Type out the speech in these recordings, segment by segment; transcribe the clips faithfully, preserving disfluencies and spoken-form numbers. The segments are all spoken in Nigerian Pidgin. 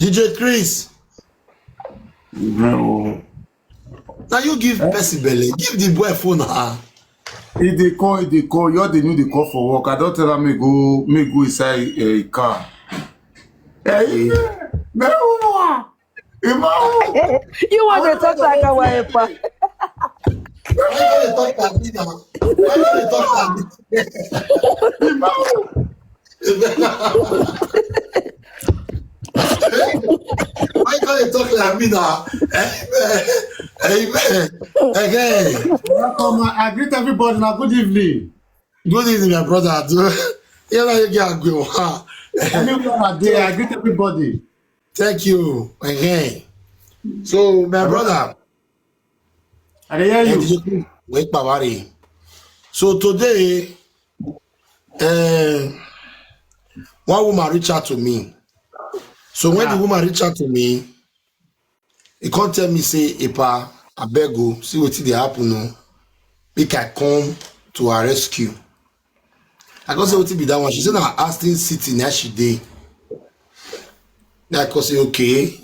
D J Chris, No. Now you give person belle, give the boy phone. Ah, If they call, if they call, you they know they call for work. I don't tell them me go, me go inside a car. Hey, no. Imagine. You want to talk like a wife? Why you dey talk like this now? Why you dey talk like this? Why you dey talk like me now? Amen. Amen. Again. Welcome. I greet everybody. Now, good evening. Good evening, my brother. Yeah, now you get a good one. Anywhere I dey, I greet everybody. Thank you again. So, my brother, I dey hear you. Wait, Pawari. So today, uh, one woman reached out to me. So when the Ah. woman reached out to me, he can't tell me say, "Epa, I beg you, see what they happen, no? Make I come to her rescue." I go say, "What be that one?" She said, "Na Aston City na she dey." I go say, "Okay."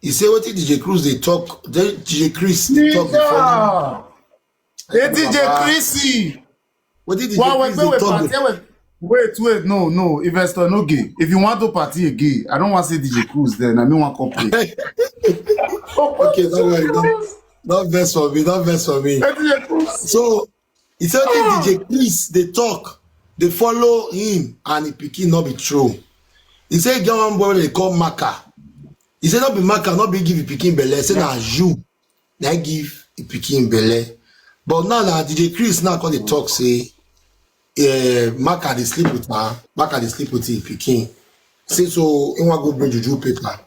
He say, "What did D J Cruz they talk? The D J Chris they talk before now." Hey, D J Chrissy. What did D J Why, wait, Chris they wait, talk? party, wait, wait, wait, no, no, investor, no gay. If you want to party a gay, I don't want to say D J Cruz then. I mean, one company. Okay, don't worry. Don't, don't vex for me. Don't vex for me. Hey, D J Cruz. So he said, "What did D J Chris they talk? They follow him and he picking not be true." He said, "Get one boy they call Maka." He said, "Not be Maka, not be give the picking belle. Say na you, na give the picking belle." But now na D J Chris now come dey talk say, eh, Maka dey sleep with her, Maka dey sleep with him picking. Say so he want go bring juju paper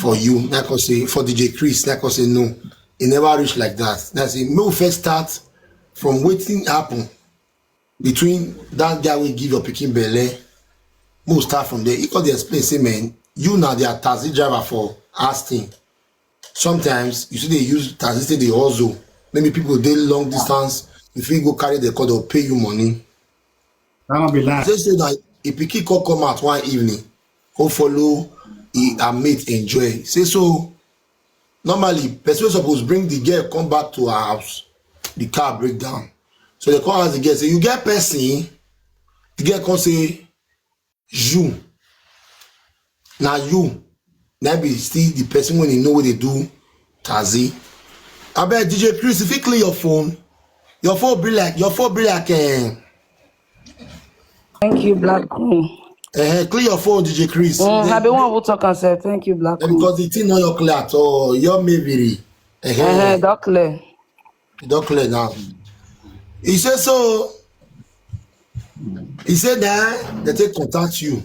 for you. Like I say, for D J Chris, like I say, no, it never reach like that. That's it. Make we first start from wetin happen between that guy wey give your picking belle. Make we start from there. He come dey explain say, "Man, you na their taxi driver for Aston. Sometimes you see they use taxi, say they also maybe people dey long distance. If you go carry the car, they'll pay you money." That not be lie. Say say that a picking come come out one evening, go follow he, her mate enjoy. Say so normally person wey suppose bring the girl come back to her house, the car break down. So they come ask the girl, say, "You get person?" The girl come say, "You. Now you. Now be still the person when you know what they do, taxi." I bet D J Chris, if you clear your phone, your phone be like, your phone be like, eh, Thank you, Black Queen. eh, clear your phone, D J Chris. Mm, They- I be one who talk and say thank you, Black Eh, Queen. because the thing not your clear at all. Your maybe. Eh, Uh-huh, that clear. It don't clear now. He said so. He said that they take contact you.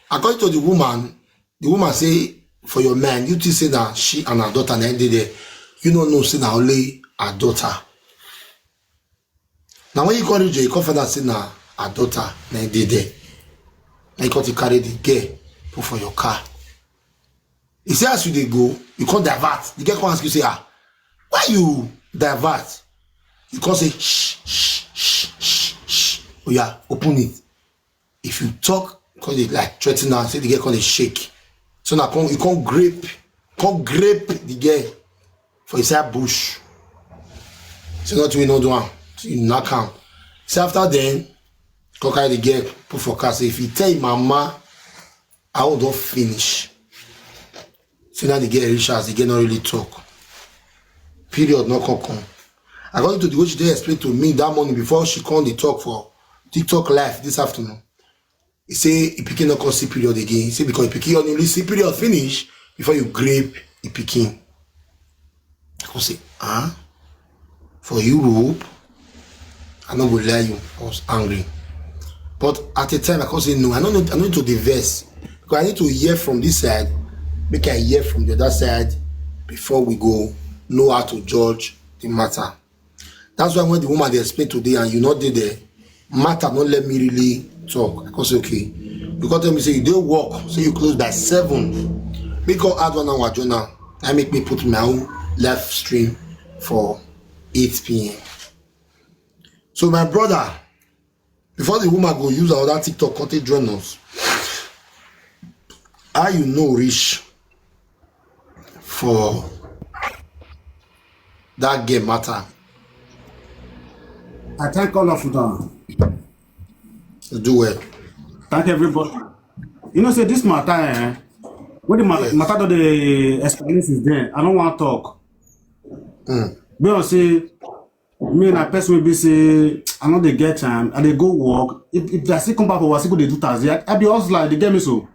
According to the woman, the woman say, "For your man, you think say that she and her daughter na dey there. You don't know say na only her daughter." Now when you call you, you come find out say na her daughter na dey there. Now you come to carry the girl, put for your car. He say as you dey go, you come divert. The girl come ask you say, "Ah, why you divert?" You come say, "Shh, shh, shh, shh, shh. Oh yeah, open it." If you talk, come dey like threaten her, say the girl come dey shake. So now come, you come grape, come grape the girl for inside bush. So not we no do am. So you knock am. So after then, come carry the girl, put for car. Say if you tell your mama, I will don't finish. So now the girl reach house, the girl not really talk. Period, no come come. According to the way she dey explain to me that morning before she come dey talk for TikTok live this afternoon, he say he picking not come see period again. He say because he picking only see period finish before you grape he picking. I come say, "Ah, for Europe?" I no go lie you, I was angry. But at the time, I come say, "No, I don't need, I need to diverse. Because I need to hear from this side, make I hear from the other side before we go know how to judge the matter." That's why when the woman dey explain today and you not dey there, matter not let me really talk. I come say, "Okay." You come tell me say you dey work, say you close by seven. Make come add one hour join am. I make me put my own live stream for eight p.m. So my brother, before the woman go use another TikTok come take join us, How you know reach for that game matter? I thank all of you now. Do well. Thank everybody. You know, say this matter, eh? When the matter, matter that the explanation is there, I don't want to talk. Mm. Because say, me na person wey be say I no dey get time. I dey go work. If, if I still come back for work, I still go dey do taxi. I, I be hustler, they get me so.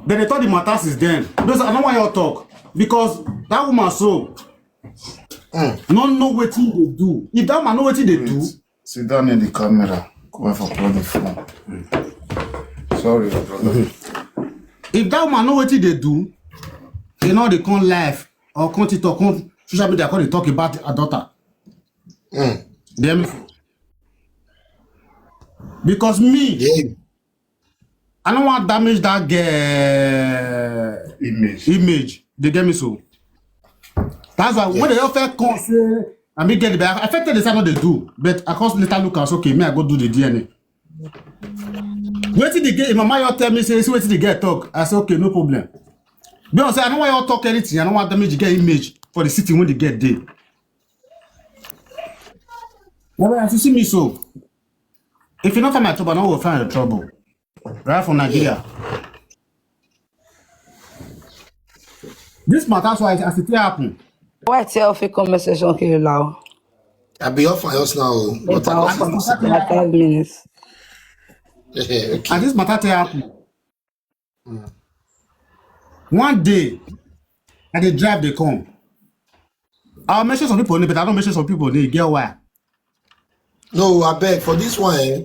Then they thought the matter is then. Because I don't want your talk. Because that woman so Mm. no know wetin dey do. If that woman know wetin dey do, Sit down in the camera. Go for plug the phone. Sorry, brother. If that woman know wetin dey do, they know they come live or come TikTok, come social media, come dey talk about her daughter. Mm. Dem because me, Yeah. I don't want damage that girl Image. image. They get me so. That's why when they don't feel come say I mean get it back. I feel tell the side what they do, but I cause later look as okay. Me I go do the D N A. Wetin the girl, my mama tell me say see wetin the girl talk. I say okay, no problem. Because say I don't want you talk anything. I don't want damage the girl image for the city when the girl dey. Well, as you see me so, if you not find my trouble, I no go find your trouble. Right from Nigeria. This matter so as it take happen. Why tell fake comment section kill you now? I be off my house now, oh, but I About don't for my five minutes. Okay. And this matter take happen. One day, I dey drive dey come. I'll mention some people name, but I don't mention some people name. Get why? No, I beg for this one, eh,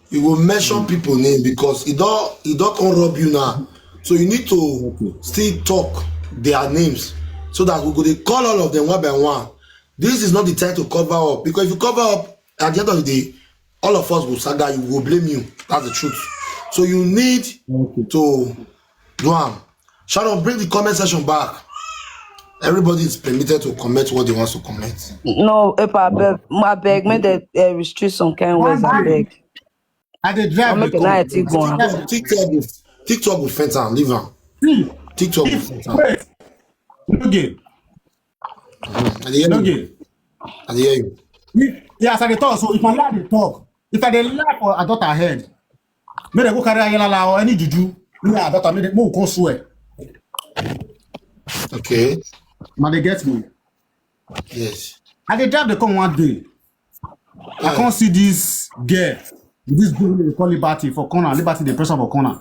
you go mention people name because it don't it don't come rob you now. So you need to still talk their names so that we go dey call all of them one by one. This is not the time to cover up because if you cover up at the end of the day, all of us will saga you, will blame you. That's the truth. So you need Okay. to do am. Sharon, bring the comment section back. Everybody is permitted to comment what they want to comment. No, Epa, I beg, I beg, make they uh, restrict some kind words. I beg. I dey drive I'll dey make a come. night go on. TikTok, TikTok will, TikTok will fence am, leave am. See, TikTok will if fence am. Wait, no game, I dey hear no you. game. I dey hear you. If, yeah, as I dey talk, so if my lie dey talk, if I dey lie for her daughter head, make they go carry ayelala or any juju. Me and her daughter, make they make we come swear. Okay. Now they get me. Yes. I dey drive dey come one day. I come see this girl. This girl wey they call Liberty for corner. Liberty dey press am for corner.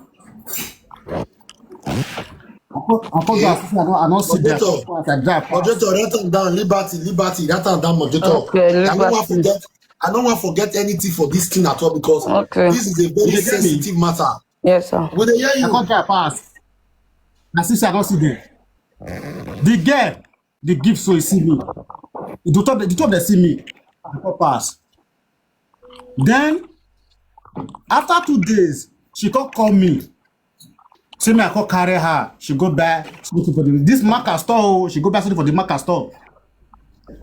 I come, I come do as if I no, I no see them. Moderator. As I drive pass. Moderator, write am down. Liberty, Liberty, write am down, moderator. Okay, I don't want Liberty. forget. I don't want forget anything for this thing at all because Okay. this is a very You get me? sensitive matter. Yes, sir. We dey hear I come you. drive pass. I see say I no see them. The girl, the gift so you see me. The top, the top they see me. I come pass. Then after two days, she come call me. See me, I come carry her. She go buy something for the this market store. Oh, she go buy something for the market store.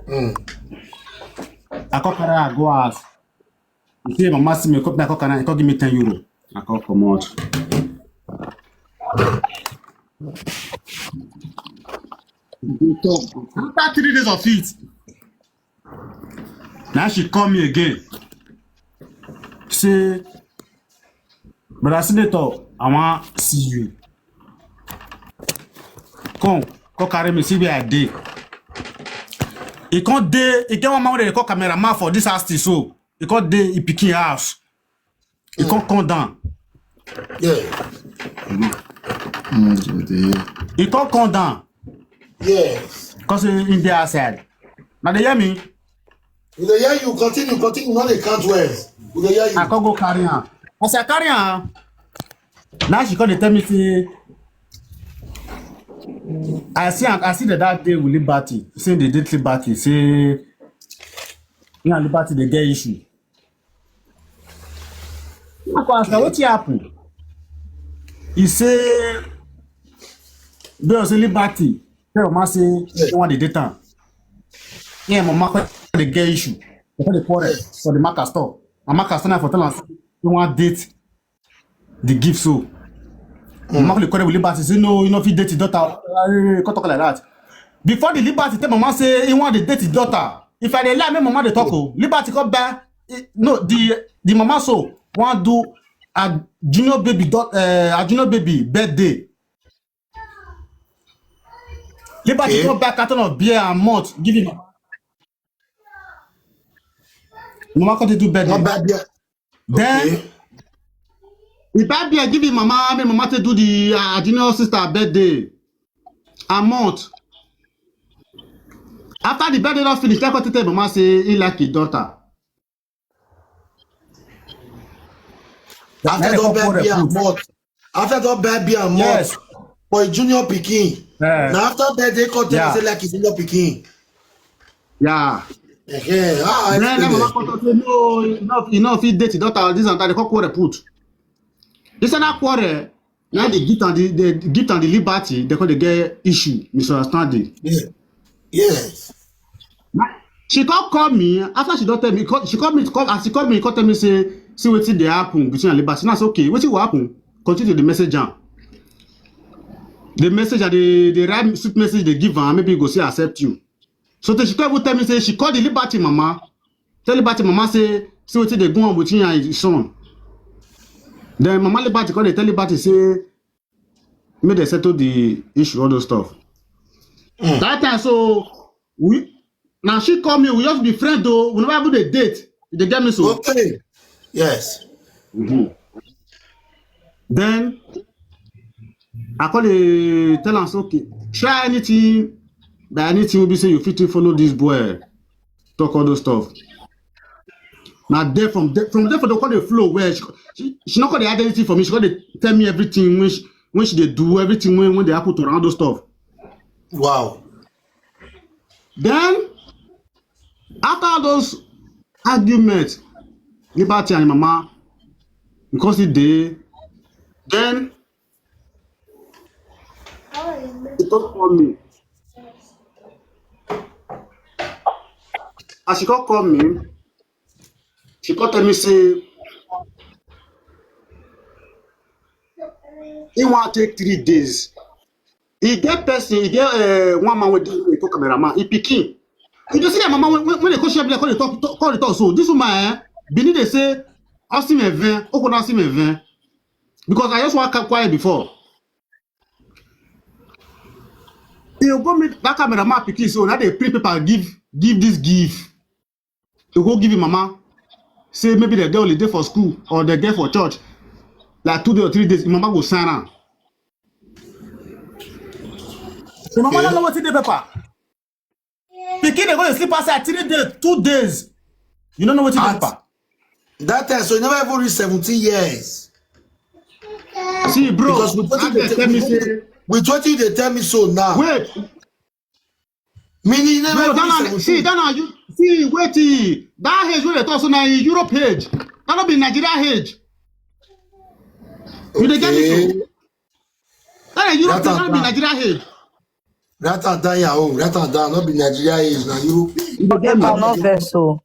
Mm. I come carry her go house. You see, mama see me, come, I come carry, come give me ten euro. I come come out. After three days of it, now she call me again. Say, brother Senator, I want see you. Come, come carry me, see where I dey. He come dey, he get one man wey dey call cameraman for this house thing, so he come dey he pikin house. He come come down. Yeah. Mm, the- He come come down. Yes. Cause he, he dey outside. Now they hear me. We dey hear you. Continue, continue. No dey count well. We dey hear you. I come go carry am. As I carry am, now she come dey tell me say, I see am, I see the that day with Liberty. Say they date Liberty. Say me and Liberty they get issue. I come ask her wetin happen. He say, they say Liberty. Tell mama say they want the data. Yeah, mama come dey get issue. They come dey quarrel for the market store. And market store na for tell am say they want date the gift so. Mama come dey quarrel with Liberty, say no, you no fit date his daughter. Come talk like that. Before the Liberty tell Mama say he want to date his daughter. If I dey lie, make Mama dey talk o. Liberty come buy, eh, no, the the Mama so want do a junior baby dau-, uh, a junior baby birthday. Liberty come buy carton of beer and malt give him. Mama come dey do birthday. Not bad, yeah. Then he buy beer give him Mama, make Mama take do the, uh, junior sister birthday. A month. After the birthday don finish, tell come tell Mama say he like his daughter. After don buy beer and malt. After don buy beer and malt for a junior pikin. Na after birthday come tell say like his junior pikin. Yeah. Then Mama come talk say no, he no fit date his daughter, this and that. They come quarrel put. This and that quarrel. Now the gift and the, the gift and the Liberty, they come dey get issue, misunderstanding. Yeah. Yes. She come call me after she don tell me. She call me, come, as she call me, come tell me say, see wetin dey happen between her and Liberty. Now I say okay, wetin go happen? Continue the message am. The message and the the right sweet message they give am, maybe he go still accept you. So then she come even tell me say she call the Liberty Mama, tell Liberty Mama say see wetin dey go on between her and his son. Then Mama Liberty come dey tell Liberty say make they settle the issue, all those stuff. That time so we, now she call me, we just be friend though, we never even dey date. You dey get me so? Okay. Yes. Then I come dey tell am say okay, try anything by anything wey be say you fit take follow this boy talk all those stuff. Now there from there, from there for the call the flow where she, she, she not call the identity for me. She call dey tell me everything when she, when she dey do everything when, when they happen to her, all those stuff. Wow. Then after all those arguments, Liberty and Mama, because the day, then she come call me. As she come call me, she come tell me say he want take three days. He get person, he get, uh, one man with the cameraman, he pikin. You just see that Mama when, when, when they come share, come dey talk, talk, come dey talk. So this woman, eh, Benin they say, ask him a vin, Okona ask him a vin. Because I just want keep quiet before. You go meet that cameraman pikin, so now they print paper, give, give this gift. You go give him Mama. Say maybe the girl is there for school or the girl for church. Like two days or three days, him Mama go sign am. The Mama don't know wetin dey paper. Pikin dey go dey sleep outside three days, two days. You don't know wetin dey paper. That time, so you never even reach seventeen years. See, bro, because with wetin you dey tell me say, with wetin you dey tell me so now. Wait. Meaning you never reach seventeen. See, that na you see, wait, that age wey they talk so na in Europe age. That no be Nigeria age. You dey get me so? That na Europe age, that no be Nigeria age. Write am down, your own. Write am down. Not be Nigeria age, na Europe age. You dey get me? No vex o.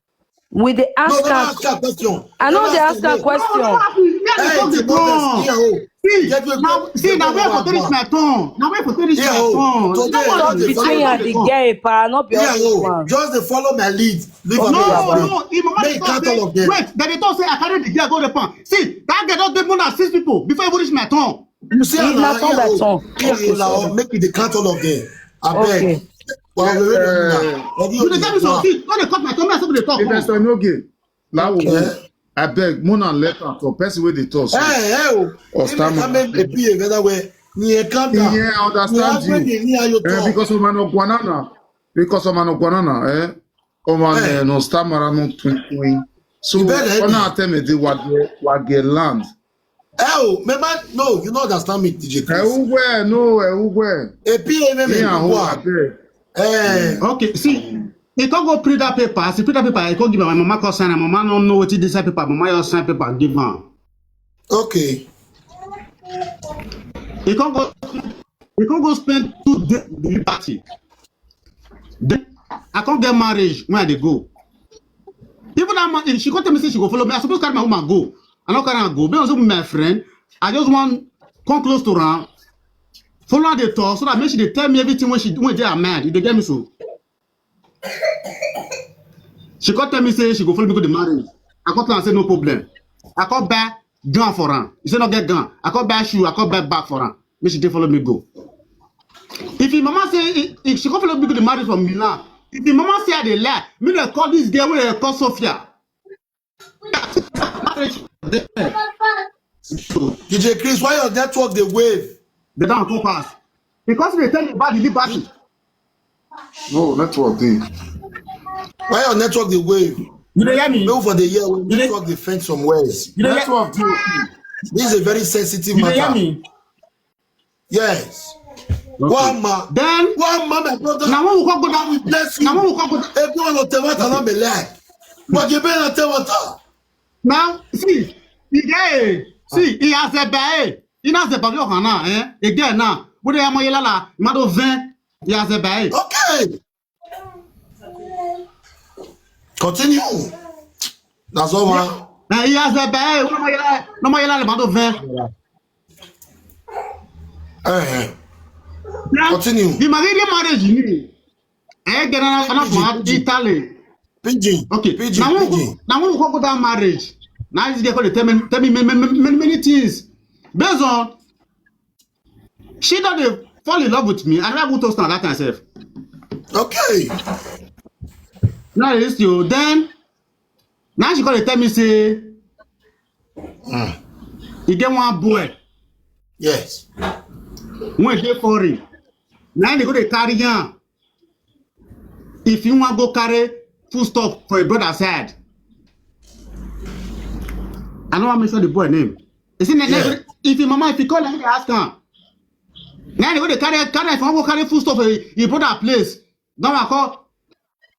We dey ask am. No, no, ask her question. I no dey ask her question. No, no, no, me, I dey talk the truth. See, now, see, now where for finish my turn? Now where for finish my turn? Talk between you and the girl, pa, not be all this one. Just dey follow my lead. Leave am. No, no, make count all of them. Wait, then they talk say I carry the girl go the pan. See, that girl don dey more than six people before even reach my turn. You see, na turn by turn. Okay, sorry. Make we dey count all of them. Abeg. Okay. You dey tell me something. No dey cut my turn. Me, I suppose dey talk. Investor no gain. Lawo. Abeg, Mona let am talk. Person wey dey talk so. Hey, hey, oh. Or stammer. If you come and be a better way, you calm down. Yeah, I understand you. Eh, because of man of Guanana. Because of man of Guanana, eh? Oh man, eh, no stammer, no twin twin. So, on a tell me the wage, wage land. Oh, me man, no, you no understand me, D J Chris. Eh, where? No, eh, where? A P M M. Eh. Okay, see, he come go print that paper. As he print that paper, he come give my mama, come sign. My mama no know wetin dey inside paper. Mama just sign paper, give am. Okay. He come go, he come go spend two days with Liberty. Then I come get marriage when I dey go. Even that man, she come tell me say she go follow me. I suppose carry my woman go. I no carry am go. Me also be my friend. I just wan come close to am, follow am dey talk, so that make she dey tell me everything wey she, wey dey her mind. You dey get me so? She come tell me say she go follow me go the marriage. I come tell am say no problem. I come buy gown for am. He say no get gown. I come buy shoe. I come buy bag for am. Make she take follow me go. If him mama say, if, if she come follow me go the marriage from me now, if him mama say I dey lie, me dey call this girl wey dey call Sophia. Marriage for there. So, D J Chris, why your network dey wave? They don come pass. Because they tell me about the liberty. No, network dey. Why your network dey wave? You dey hear me? People for the year when You dey- network dey faint some words. You dey hear, Network dey. This is a very sensitive you dey hear matter. Me? Yes. Okay. One man. Then One man, my brother. Now when we come go down, We bless you. Now when we come go down, Everyone will tell what I'm a lie. But you better tell what I. Now see, he get, see, he has a bay. He has a pavilion now, eh? Again now, what they are my lala, mado ven, he has a bay. Okay. Continue. That's all, man. Eh, he has a bay. What am I lala? No my lala, mado ven. Eh, Now, Continue. The Maridian marriage, you need. Eh, get another Pidgin, one pidgin. Italy. Pidgin. Okay. Pidgin. Now when we Pidgin. go, now when we go go that marriage, now this girl go dey tell me, tell me many, many, many, many things. Based on she don dey fall in love with me. I never go toast am that time sef. Okay. Now this you then now she come dey tell me say e get one boy Yes. wey dey foreign. Now they go dey carry am. If you wan go carry food stuff for your brother side, I no wan mention the boy name. You see, na- na- Yeah. If your mama, if you call am, you ask am. Now they go dey carry, carry, if you wan go carry food stuff for your, your brother place, that one call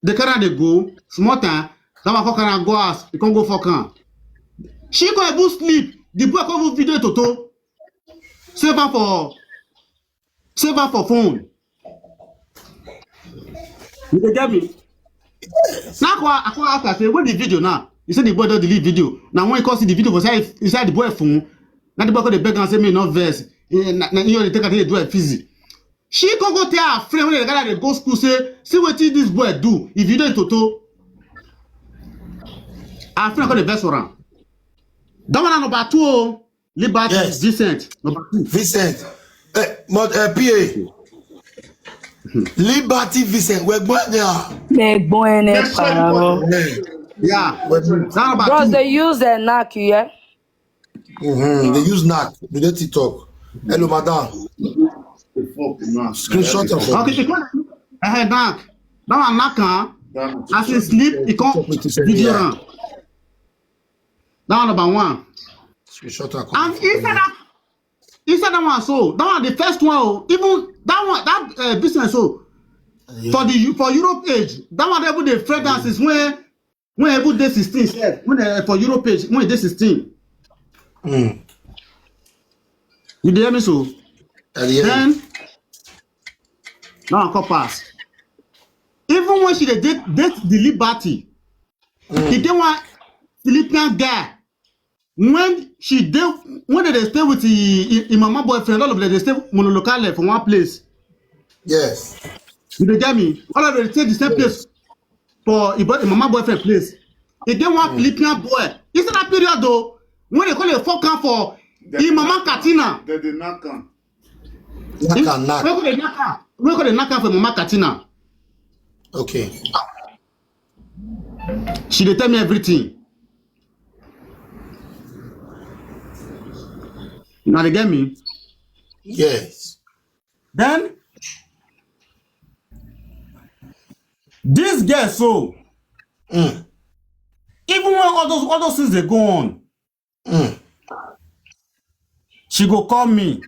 the carry dey go small time. That one call carry am go house. You come go fuck am. She come even sleep. The boy come even video toto. Save am for, save am for phone. You dey get me? Now I come, I come ask her say, "Where the video now?" He said the boy don delete video. Now when you come see the video for inside, inside the boy phone, now the boy come dey beg am say make e no vex. Eh, na, na you dey take am take dey do am fizzy. She come go tell her friend wey dey gather dey go school say, "See wetin this boy do. If you dey toto." Her friend come dey vex for am. That one na number two o. Liberty Yes. Vincent, number two. Vincent. Eh, but uh, P A. Liberty Vincent. We're going there. Ẹ̀gbọ́n ẹni pààrọ̀. Eh, Yeah. we're going. That number Bros, two. They use a knack, yeah? Mm-hmm. They use knack. Do they TikTok? Hello, madam. Screenshot of Okay, she call uh, knack. That one knack am. As he sleep, he come video am. That one number one. Screenshot her. And inside that, inside that one, so that one, the first one, oh, even that one, that uh, business, so for the for Europe age, that one even dey friend us is when when even dey sixteen sef, when uh, for Europe age, when dey sixteen. Mm. You dey hear me so? At the end. Then now I come pass. Even when she dey date, date the liberty, e dey one Philippine guy. When she dey, when they dey stay with the, the, the mama boyfriend, all of them dey stay monolocale for one place. Yes. You dey get me? All of them dey stay the same place for the, boy, the mama boyfriend place. E dey one Philippine boy. Inside that period though, when they call a fuck am for the mama Katina. Dem dey knack am. Knack and knack. When they knock am, when they knock am for mama Katina. Okay. She dey tell me everything. Now they get me. Yes. Then this girl so Mm. even when all those all those things dey go on, Mm. she go call me.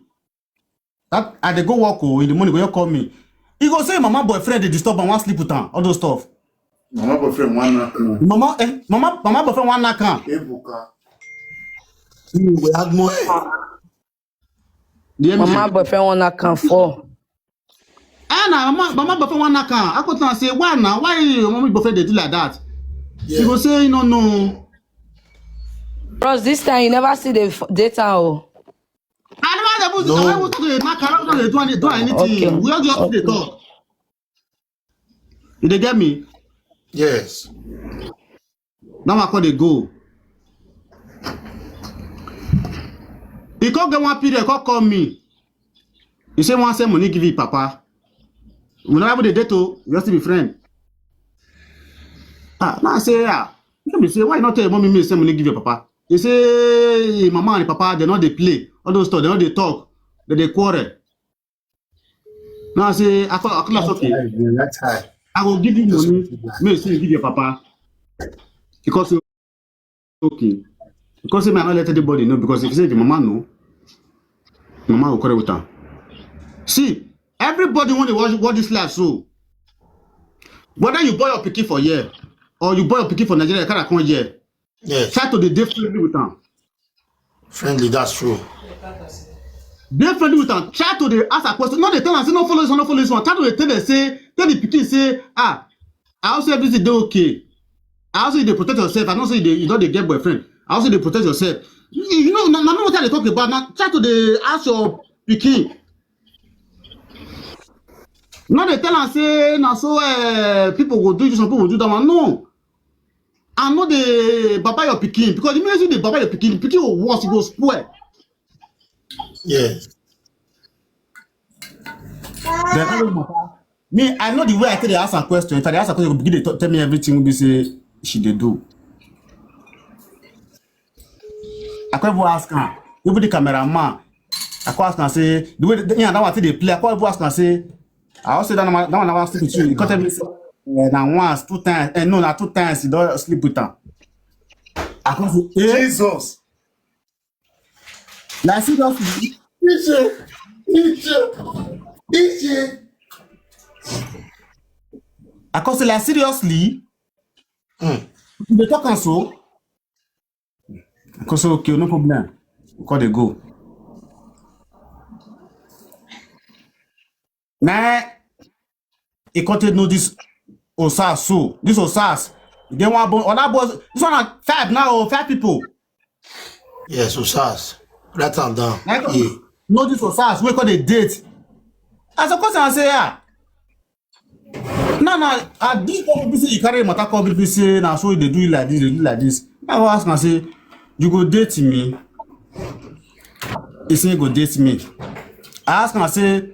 That I dey go work oh, in the morning go just call me. He go say mama boyfriend dey disturb am, wan sleep with am, all those stuff. Mama boyfriend wan knack am. Mama, eh, mama, mama boyfriend wan knack am. Ebuka. You will add more. The M J. Mama boyfriend wan knack am for. Eh, na mama, mama boyfriend wan knack am. I go tell am say why na, why your mama boyfriend dey do like that? She Yeah. Go say you no know. Bros, this time you never see the f- data. Oh. No. Why we talk dey knack around, no dey do any, do anything? Okay. We all just dey talk. You dey get me? Yes. Now I call dey go. He come get one period, come call me. He say, "Wan send money give you, papa." We never even dey date o, we just be friend. Ah, now I say, ah, no be say, why you not tell your mommy me send money give your papa? He say, "Him mama and him papa, they no dey play. All those stuff, they no dey talk. They dey quarrel." Now I say, I call, I call us, okay. That time. I go give you money. Make you give your papa. Because, okay. Because say me, I no let anybody know. Because if you say the mama know, mama will quarrel with her. See, everybody want to watch, watch this live, so whether you born your pikin for here or you born your pikin for Nigeria, you carry come here. Yes. Try to dey, dey friendly with am. Friendly, that's true. Dey friendly with am. Try to dey ask a question. No dey tell am say no follow this one, no follow this one. Try to dey tell dem say, tell the pikin say, ah, I also everything dey okay. I also you dey protect yourself. I know say you dey, you don dey get boyfriend. I also dey protect yourself. You, you know, na, na, na wetin I dey talk about. Na try to dey ask your pikin. No dey tell am say na so, eh, people go do this, some people go do that one. No. And no dey baba your pikin, because the minute you dey baba your pikin, the pikin go worse, e go spoil. Yes. Then all those matter, me, I know the way I take dey ask her question. If I dey ask her question, she go begin dey t-, tell me everything wey be say she dey do. I come even ask her, even the cameraman, I come ask her say, the way the, yeah, that one take dey play, I come even ask her say, I also that one, that one I wan sleep with you. He come tell me say, eh, na once, two times, eh, no, na two times he don sleep with am. I come say, eh? Jesus. Like, seriously? Ije, Ije, Ije. I come say, like, seriously? Hmm. You dey talk am so? I come say, okay, no problem. We come dey go. Na he come take know this Osas so. This Osas. E get one boy, other boys. This one na five now, oh, five people. Yes, Osas. Write am down. Na he come know this Osas wey come dey date. As a question, I say, ah. Now, now, at this point, people say you carry matter come, people say, "Na so they do it like this, they do it like this." I go ask am say, "You go date me?" He say he go date me. I ask am say,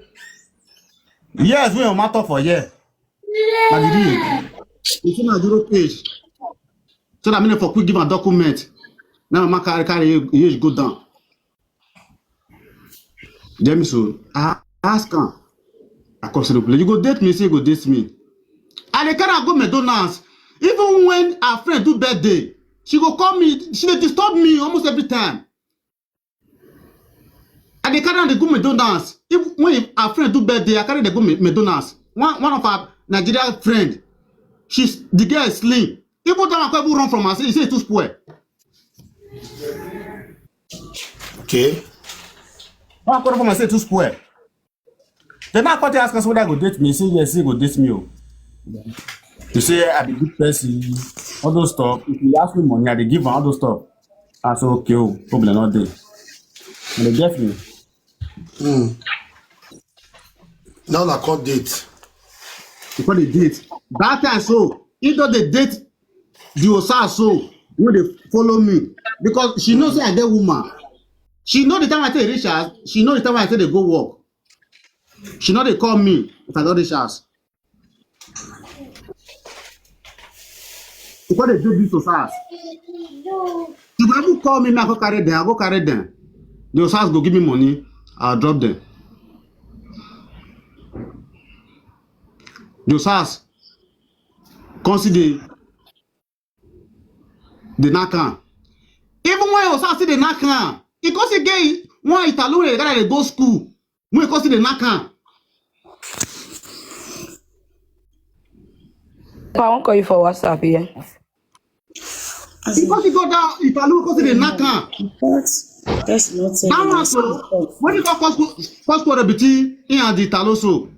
"Yes, wey your matter for here?" Na the real. He say na zero page. So that me for quick give am document. Now my man carry, carry age go down. Dem so, I ask am. I come say, "No play. You go date me?" Say, "You go date me." I dey carry am go McDonald's. Even when her friend do birthday, she go call me. She dey disturb me almost every time. I dey carry am dey go McDonald's. If, when her friend do birthday, I carry dey go Mc-, McDonald's. One, one of our Nigerian friend, she's, the girl is slim. Even that one come even run from her, say, he say e too spoil. Okay. One quarter from I say too spoil. Then I come ask am whether he go date me. He say yes, he go date me. Oh, he say I be good person. All those stuff. If he ask me money, I dey give am all those stuff. I say okay, oh, problem no dey. And they get me. Hmm. Now I come date. You come dey date. That time so, he don dey date the Osas so, wey dey follow me, because she know say I get woman. She know the time I take reach house. She know the time I take dey go work. She no dey call me if I don reach house. She come dey do this Osas. She go even call me, me I go carry them, I go carry them. The Osas go give me money, I'll drop them. The Osas come see the, the knack am. Even when Osas see the knack am, he come see get one Italo wey dey go school. When he come see the knack am. I won't call you for WhatsApp here. He come see go down, Italo come see the knack am. But that's not that one so. When he come first, first quarter between him and the Italo so,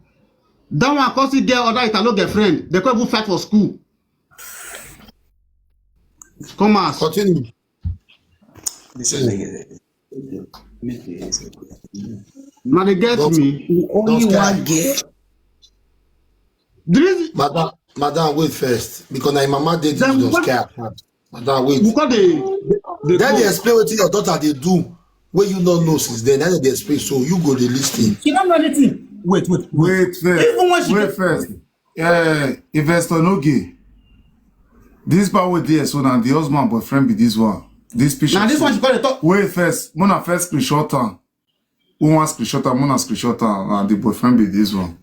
that one come see get other Italo girlfriend. They come even fight for school. Come out. Continue. This is like, uh, make the, Now they get Don't- me. Only Don't one care. girl. The reason Madam, madam, wait first. Because now mama did this Then don't what- scare. Madam, wait. we call the the Then they code. Explain what your daughter they do. Where you don't know since then. Then they explain. So you go the listing. She don't know anything. Wait, wait, wait. Wait first. Even when she Wait get- first. Uh, investor no gay. This power there, so now the husband boyfriend be this one. This picture. Now this so- one she call the talk. Wait first. Mona first screenshot am. Who wants screenshot am? Mona screenshot am. And the boyfriend be this one.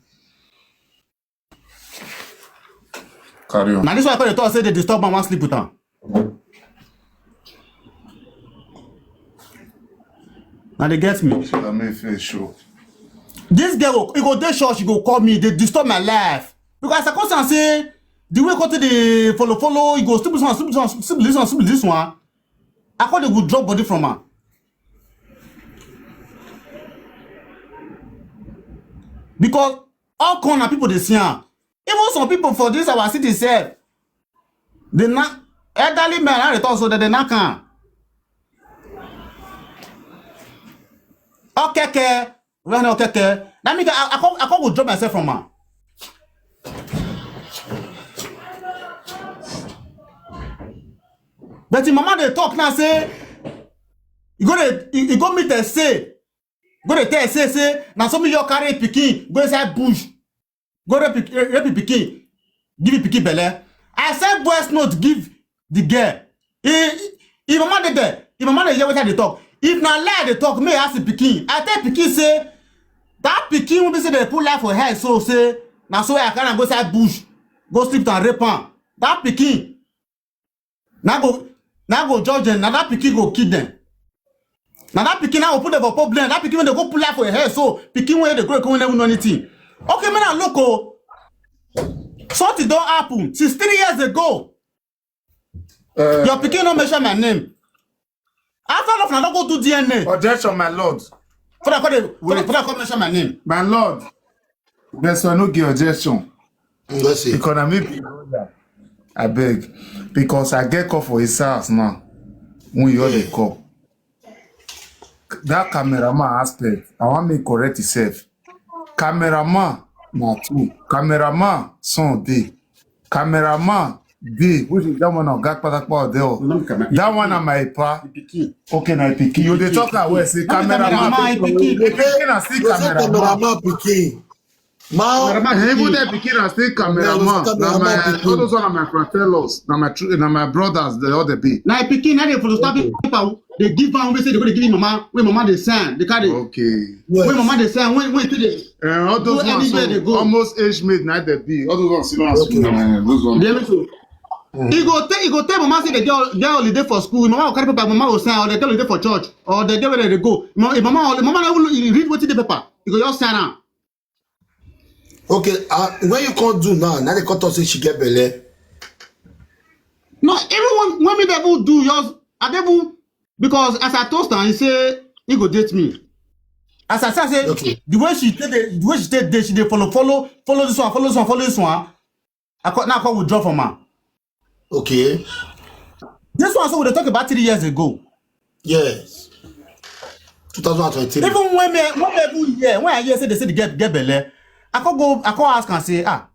Carry on. Now this one I call the talk say they disturb my one sleep with her. Now they get me. I mean, face show. This girl, go- e go dey sure she go call me. They disturb my life because I come and say the way go to the follow follow. You go sleep this one, sleep this one, sleep this one, sleep this one. I call they go drop body from her because all corner people they see her. Even some people for this our city sef, they na elderly men are the talk so that they not can. Okeke, when okeke. That means I, I, come, I come withdraw myself from her. But the mama they talk now say, you go to, you, you go meet her say, go to tell say say now some of your carry picking go inside bush, go rape pick- rape pikin, give him pikin belle. I send voice note give the girl. He he mama dey there. He mama dey hear wetin I dey talk. If na lie I dey talk, make I ask the pikin. I tell pikin say that pikin wey be say dey put life for head so say na so I carry am go inside bush, go sleep and rape am. That pikin na go na go judge them. Na that pikin go kill them. Na that pikin na go put them for problem. That pikin wey dey go put life for your head so pikin wey dey grow come never know anything. Okay, make I look o. Something don happen since three years ago. Uh, Your pikin no mention my name. After all of una don go do D N A. Objection, my lord. For that come dey for Wait. that for that come mention my name. My lord. There's no give objection. Let's see. Because I may be lawyer. I beg. Because I get call for his house now. When you all dey call. That cameraman aspect, I want me correct himself. Cameraman, na two. Cameraman, son dey. Cameraman, dey. Which is that one of Gakpatakpa or there. That one na my pa. Pikin. Okay, na pikin. You dey talk that way. Say No be cameraman. cameraman, pikin. The pikin na still You say cameraman. Cameraman pikin. Ma, And even that pikin na still cameraman. Na my all those one na my fratellos. Na my tr- na my brothers. They all dey be. Na pikin na dey for the stamping paper. They give am wey say they go dey give him mama. Wey mama dey sign. They carry. Okay. Yes. Wey mama dey sign. When when dey Uh, all those Go ones anywhere so they go. Almost age mate na dey be. All those ones you know as Okay. uh, those ones. They make so. He go tell he go tell mama say they get get holiday for school. Him mama go carry paper. Mama go sign or they get holiday for church or they get where they go. Him mama him mama no even read wetin dey paper. He go just sign am. Okay, uh, when you can't do now, now they come talk say she get belle. No, everyone when me devil do yours, I devil because as I toast am, he say he go date me. As I say, I say Okay. The way she take the, the way she take dey, she dey follow follow follow this one, follow this one, follow this one. I call now I call withdraw from her. Okay. This one so we dey talk about three years ago. Yes. two thousand twenty-three. Even when me when me even hear when I hear say they say the get get belle, I come go I come ask and say ah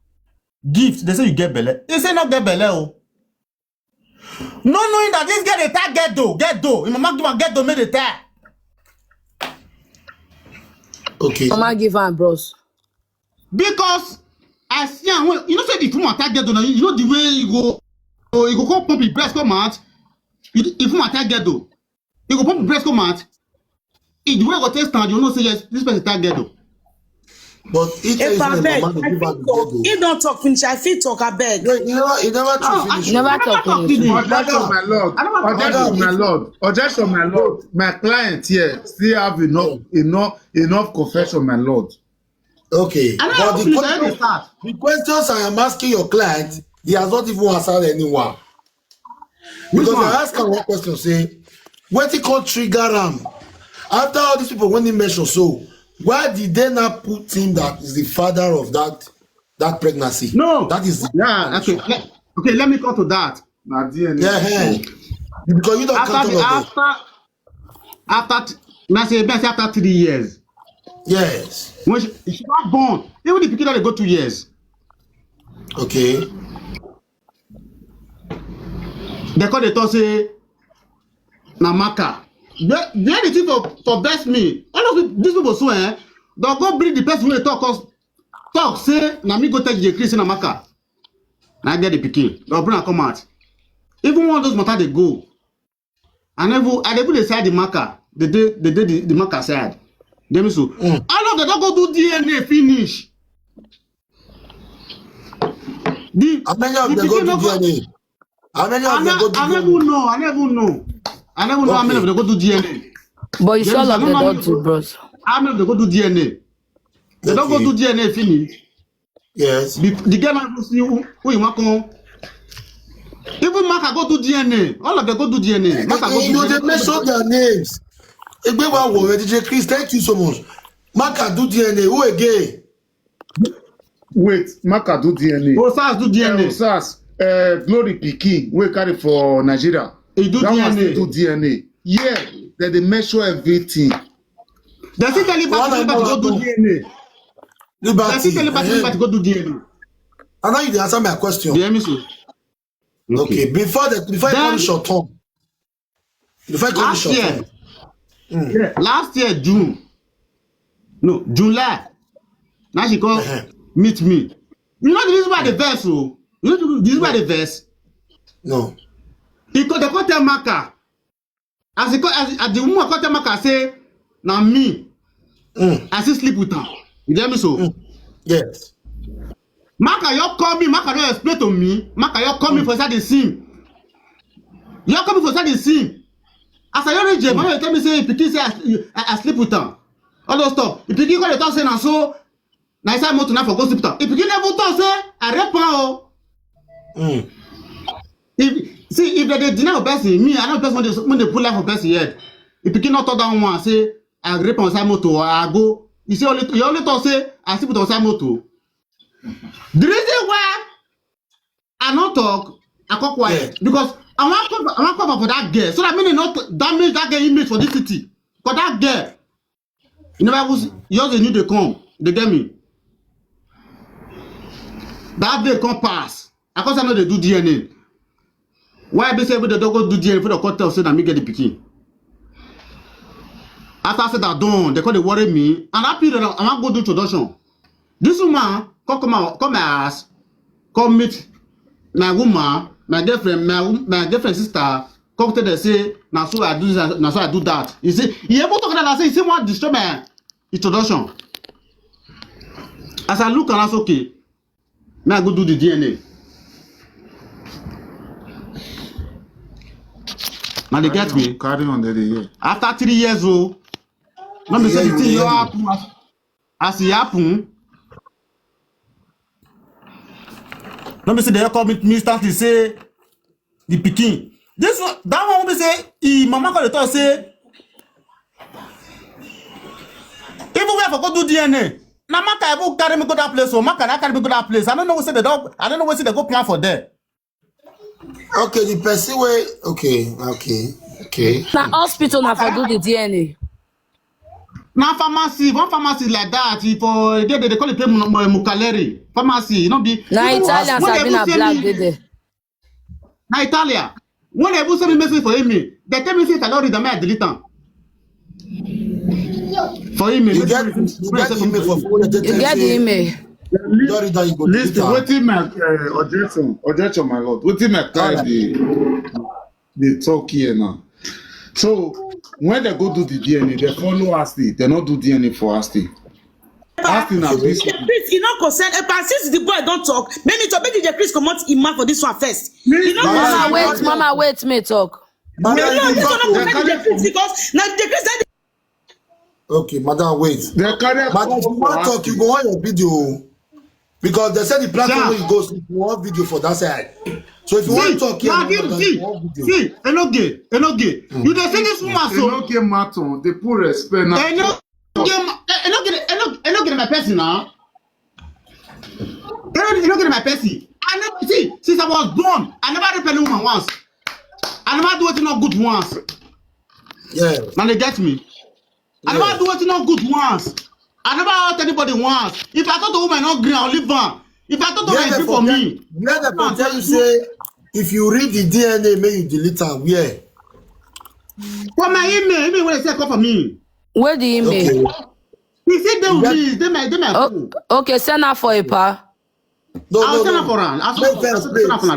gift they say you get belle. They say not get belle oh. No knowing that this girl dey tag get dough get dough. Him mama give am get dough make dey tag. Okay. Mama give am bros. Because I see am when you know say the woman attack get dough na you know the way you go oh, you go come pump him breast come out. You if woman attack get dough, you go pump him breast come out. If the way I go take stand, you know say yes, this person attack get dough. But he tell you Epa say beg, mama dey I give her fit the talk. girl. He don talk finish. I fit talk. I beg. No, you never, you never Oh, finish. Never talk finish. Objection, my lord. Objection, my lord. Objection, my lord. My client here still have enough, enough, enough confession, my lord. Okay. I But don't the, know how to question, start. The questions I am asking your client, he has not even answered anyone. Which Because one? I ask him one question, say, what he called trigger am? After all these people when he mentioned, so why did they not put him that is the father of that that pregnancy? No. That is the Yeah, okay. Let, okay, let me come to that. Na D N A. Yeah, hey. Because you don't After count the all of them. after after th- me say me say after three years. Yes. When she, she not born, even the pikin don dey go two years. Okay. They call the talk say na maka. Where the thing for for best me. All of the- these people swear. They go bring the person wey talk us talk say na me go tell J Chris say na maka. Na I get the pikin. They bring am come out. Even one of those matter dey go. I never I dey even dey side the maka. They dey they dey the, the maka side. Dem so all of them don go do D N A finish. The How many of the them go pikin do no go. D N A? How many I of them go never I do never D N A? know. I never know. I never know how many of Okay. them go do D N A. But you sure Yes, I love know the how dog many too, go. bros. How many of them go do D N A? They don't go Okay. do D N A finish. Yes. The, the girl never see who who you want come. Even Maka go do D N A. All of them go do D N A. Maka go You know, they do D N A. mention their names. Egbewa Wore, D J Chris, thank you so much. Maka do D N A. Who again? Wait, Maka do D N A. Osas do D N A. Osas, uh, Glory Pikin, wey carry for Nigeria. He do That one D N A. Still do D N A. Yeah, they dey measure everything. They still tell you One back of to go do them. D N A. They Liberty. still tell you back Eh, to go do D N A. I know you dey answer my question. You hear me so? Okay. Before the before I Then- come short term. Before I come Last short year, term. yeah, last year June, no July. Now she come Uh-huh. meet me. You know the reason why the verse, oh, you know the reason why the verse. No. He go, they go tell Maka. As he go, as, as the woman go tell Maka say, na me. Mm. I still sleep with her. You get me so? Yes. Maka, you call me. Maka, you explain to me. Maka, you call me for inside the scene. You call me for inside the scene. As I already, Jay, you tell me say, if you say I, I, I sleep with her. All those stuff. If you call the talk say na so, na inside motor na for go sleep with her. If you never talk say I rape her, oh. Mm. If see if they dey deny a person, me I know person when they when they put life for person head. If you not talk that one, say I rape on side motor or I go, you say only you only talk say I sleep with on side motor. The reason why I not talk, I come quiet Yeah. because I want cover I want cover for that girl so that meaning not damage that girl image for this city. For that girl, you never was yours they need to come. They get me. That day come pass. I cause I know they do D N A. Why be say we dey go do D N A for the court tell say na me get the pikin. After I said that done, they call they worry me. And that period, I want go do introduction. This woman come come out, come my house, come meet my woman, my girlfriend, my wo- my girlfriend sister. Come tell them say na so I do this, na so I do that. You see, he able talk that I say he say want destroy my introduction. As I look and I say okay, now I go do the D N A. Now they get me. Carry on, they dey hear. After three years, oh, let me say the thing you happen as, as it happen. Let me say they call me instantly say the pikin. This one, that one will be say, he mama call the talk say, even where for go do D N A. Now Maka even carry me go that place, so Maka na carry me go that place. I don't know what say they don't, I don't know what say they go plan for there. Okay, the person way. Okay, okay, okay. Na hospital na for do the D N A. Now pharmacy, one pharmacy like that, if for they, they call it Mu- Mu- Mukaleri pharmacy, you know be Na even Italian when they Sabina even send Black me- dey there. Na Italia. When they even send me message for email, they tell me say if I don't read them, I delete them. For email, You make get sure say- you get the email for phone. They You get the email. Don't read that, you go delete Listen, am. wetin my uh, objection, objection, my lord. Wetin my carry Alright. dey dey talk here now. So when they go do the D N A, they follow Asti. They not do D N A for Asti. Asti na D J Chris, e no concern. Epa, since the boy don talk, make me talk. Make D J Chris comot him mouth for this one first. E no Mama, Mama, concern. wait, mama, wait, me talk. Madam, No, you this one no talk. concern D J Chris because na D J Chris na Okay, madam, wait. They carry am Madam, if you come want for talk, you Asti. go on your video because they said the platform Sir. where you go, you want video for that side. So if you want See, talk here, now give madam, see, you want video. see, Enoge, Enoge. You dey see this woman so. Enoge Maton, they put respect now. Enoge, Enoge, Enoge, Enoge my person now. Enoge, Enoge my person. I never see since I was born. I never rape any woman once. I never do anything not good once. Yeah. Now they get me. I never Yeah. do anything not good once. I never hurt anybody once. If I thought the woman not green, I'll leave her. If I thought the woman is for me, where dem for tell you say if you read the D N A, make you delete am? Where? For my email, email when I say come for me. Where the email? Okay. He said they will be, they might, they might. Okay, okay, send her for a pa. No, I'll no, send no. her for her. I'll send her for her.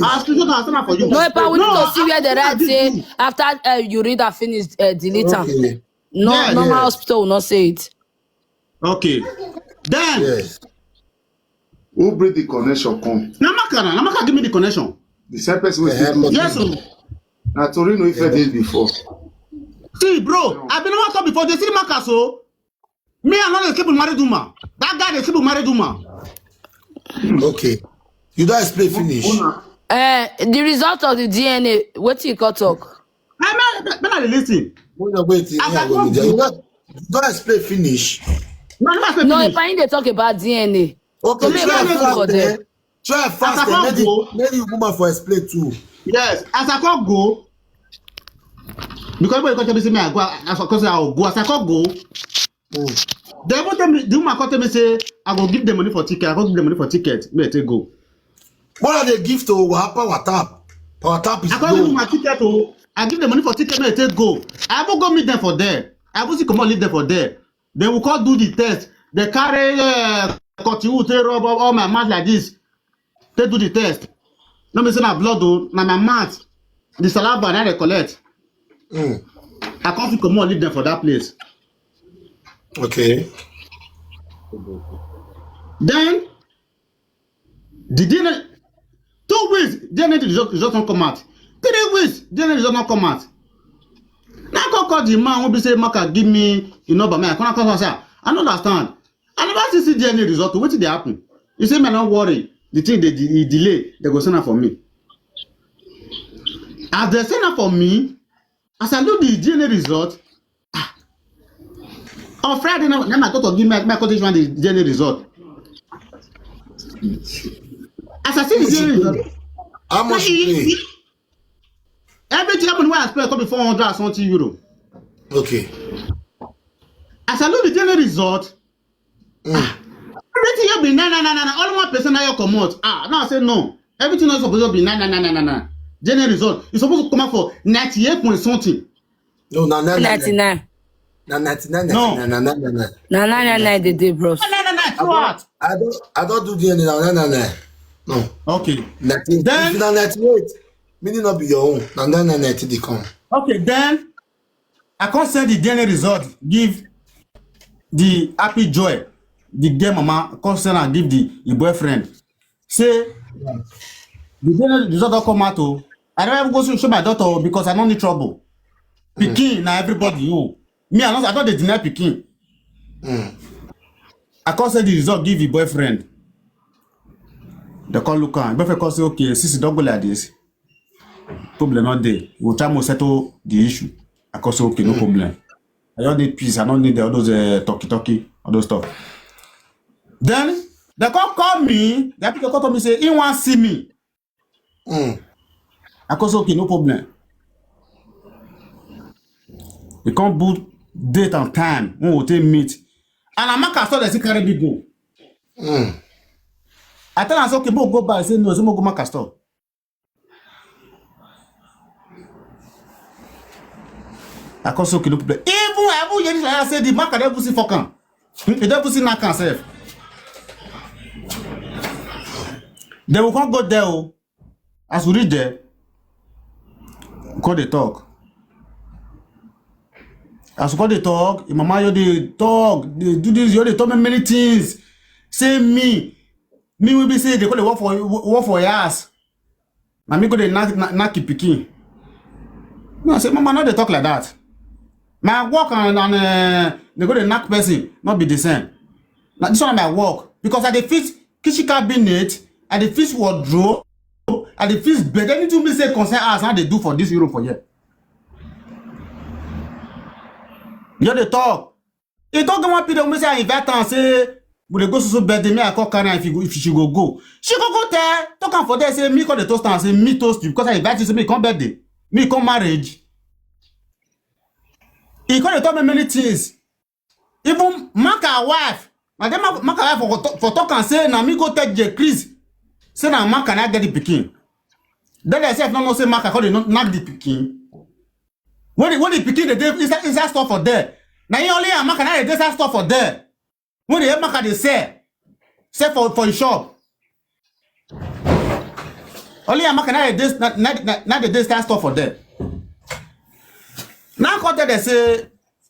I'll send her for you. No, a pa, we need to see where the right say after uh, you read and finish, uh, delete her. Okay. No, yes, normal yes. Hospital will not say it. Okay. Then yes. Who bring the connection come? Namaka, Namaka give me the connection. The same person wey still do. Yes, sir. Na Torino if I did before. See, bro, I been never talk before. They see Maka so. Me, I no dey sleep with married woman. That guy dey sleep with married woman. Okay. You don explain finish. Uh, the result of the D N A, wetin you come talk? I mean, when I listen. Wait, wait, wait, As I yeah, go wait, through- you don you don explain finish. No, no, No, if I dey talk about D N A. Okay, Make try I go fast for there. there. Try fast As I there. come Let the go- let the woman for explain too. Yes, as I come go, because when you come tell me say me I go, as I come say I go, as I come go, Mm. they even tell me, the woman come tell me say I go give them money for ticket, I go give them money for ticket, me I take go. What are they give to our power tap? Power tap is I come give low. my ticket o, I give them money for ticket, me I take go. I even go meet them for there. I even see come leave them for there. They will come do the test. They carry uh, cotton wool, take rub up all my mouth like this. They do the test. No me say na blood o, na my mouth. The saliva na they collect. Mm. I can't fit comot leave them for that place. Okay. Then the D N A, two weeks, D N A result, result don't come out. Three weeks, D N A result don't come out. Now I call, call the man who be say Maka give me the number, man. I can't call sir. I don't understand. I never see, see D N A result. What did they happen? You say, man, don't worry. The thing they de- delay, they go send am for me. As they send am for me, as I look the D N A result, ah, on Friday now, now my daughter give me my condition the D N A result. As I see the D N A result, How much you pay? Everything happen when I spend come be four hundred and something euro. Okay. As I look the D N A result, Mm. everything you be nine nine nine nine. All one person now you comot. Ah, now I say no. Everything not supposed to be nine nine nine nine nine. D N A result is supposed to come out for ninety eight point something. No, na nine nine nine. Ninety-nine. Na ninety-nine, No. ninety-nine, ninety-nine. Na nine nine nine they dey, bros. Nine nine nine nine throughout. I don't, I don't do D N A now. Nine nine nine. No. Okay. Nineteen. Then- If na ninety-eight, meaning not be your own. Na nine nine nine they come. Okay, then I can't send the D N A result. Give the happy joy. The girl mama can't send and give the, the boyfriend. Say the D N A result don't come out. Oh, I don't even go show, show my daughter oh, because I don't need trouble. Pikin na everybody oh. Me I don't, I don't dey deny pikin. Mm. I can't send the result give the boyfriend. They call look am. Boyfriend come say okay, since e don go like this, problem not there. We try to settle the issue. I can't say okay, no problem. I don't need peace. I don't need all those uh, talky talky, all those stuff. Then they come call me. The people come to me say he want see me. Mm. I can't say okay, no problem. We can't book date and time when we take meet. And Amaka saw that she carry me go. Mm. I tell her say okay, mo go buy. Say no, say mo go Amaka store. I come say okay, no problem. Even I even hear this like I say the Amaka dey even see fuck am. Hmm, he dey even see knack am sef. Then we come go there oh. As we reach there, we come dey talk. As we come dey talk, him mama you dey talk, dey do this, you dey tell me many things. Say me, me will be say they call the work for work for your ass. Na me go dey knock knock, knock pikin. No, I say mama, no dey talk like that. My work and, and uh, they go dey knock person, not be the same. Now this one na my work because I dey fix kitchen cabinet, I dey fix wardrobe, I dey fix bed. Anything we say concern us, how they do for this Europe for here. You dey talk. You talk one period we say I invite am say we dey go so so birthday, me I call carry am if you go, if she go go. She go go tell, talk am for there say me call the toast and say me toast you because I invite you say me come birthday, me come marriage. He come dey tell me many things. Even Maka wife, na dem Maka wife for talk, for talk and say na me go take J Chris. Say na Maka na get the pikin. Then they say no no say Maka come dey knack the pikin. When the when the pikin dey dey inside inside store for there, na him only Amaka na dey dey inside store for there. When the Amaka dey sell, sell for for him shop. Only Amaka na dey dey na na na na dey dey inside store for there. Now come tell them say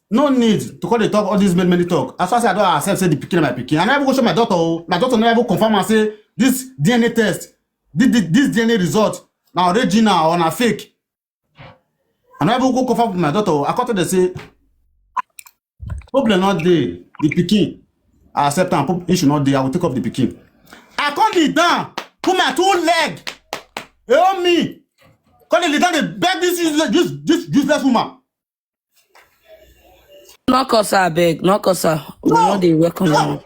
no need to come dey talk all this many many talk. As far as I don accept say the pikin na my pikin, I never go show my daughter o. My daughter never even confirm am say this D N A test, this, this, this D N A result na original or na fake. I never go confirm with my daughter o. I come tell them say problem no dey, the pikin I accept am, prob- issue no dey, I will take off the pikin. I come kneel down, put my two leg, help me. Come dey kneel down dey beg this useless this this useless woman. No cause her abeg, no cause her. We no dey welcome am.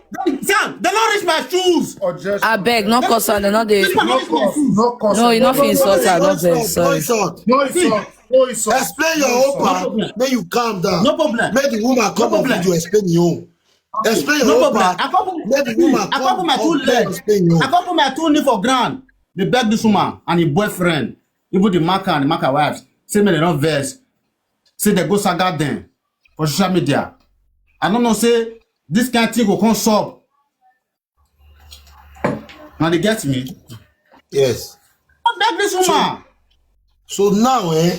Sam, they no reach my shoes. Ojesu. Abeg, no cause her. They no dey. This one no reach my shoes. No cause. No, you no fit insult her. No Insult, vex. Sorry. Insult. No See, insult. No insult. Explain your No own insult. part. Make you calm down. No problem. Make the woman come on problem. Video explain your own. Explain your No own problem. Part. I come put Make the woman I come come put my two on leg. Explain your I own. come put my two knee for ground. They beg this woman and him boyfriend, even the Maka and the Maka wives, say make they no vex. Say they go saga them for social media. I don't know say this kind thing go come sup. Now they get me. Yes. Don't beg this woman. So now, eh,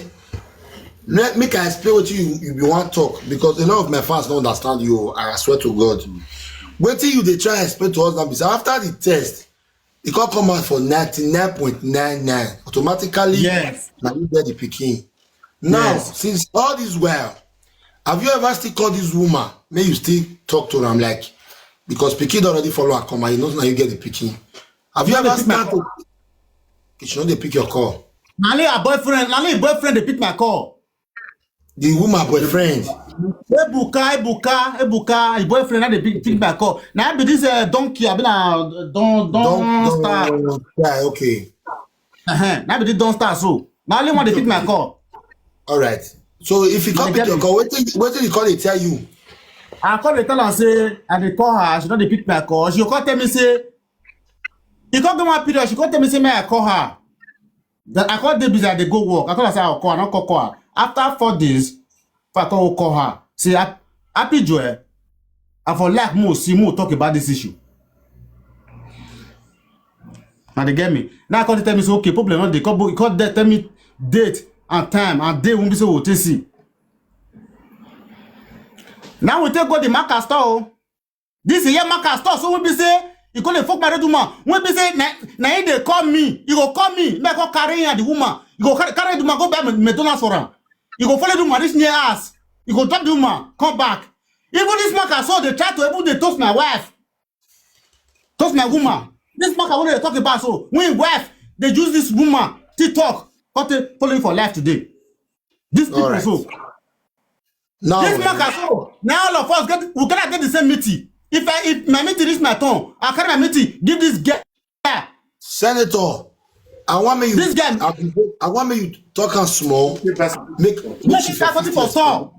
let me can explain what you you be want talk because a lot of my fans don't understand you. I swear to God. Wetin you dey try explain to us now be say after the test, e come come out for ninety nine point nine nine automatically. Yes. Na you get the pikin. Now, Yes. Since all this while, have you ever still call this woman? May you still talk to am like because pikin don already follow her come and you know now you get the pikin. Have you No dey ever pick my start to? She no dey pick your call. Na only her boyfriend, na only her boyfriend they pick my call. The woman boyfriend. Ebuka, Ebuka, Ebuka, his boyfriend na dey pick, pick my call. Now be this uh, donkey, I be na don don Don star. Don Yeah, okay. Uh-huh. Now be this don star so. Now only one they pick my call. All right. So if you come They pick get your me. Call, wetin wetin the call dey tell you? I call the tell her say I dey call her. She no dey pick my call. She come tell me say he come get one period. She come tell me say may I call her. Then I call dey busy. I dey go work. I call her say I call. I no call call her. After four days, if I come call her, say "Hap- happy joy. I for like more see more talk about this issue. Now they get me. Now I call dey tell me say okay problem no dey. Come bo- come dey tell me date and time and day won't be so we take see. Now we take go the market store. Oh. This is here market store. So we be say you go dey fuck my red woman. We be say na na he dey call me. You go call me. Me I go carry him and the woman. You go carry, carry the woman go buy McDonald's for am. You go follow the woman reach near us. You go drop the woman, come back. Even this market so they try to even dey toast my wife. Toast my woman. This market wey dey talk about so when him wife dey use this woman TikTok come take follow him for life today. This people All right. So Now, this market so now all of us get we cannot get the same meeting. If I if my meeting reach my turn, I carry my meeting give this girl. Senator, I want me you. This guy- I, I want me you talk am small. Make Make it start something for store.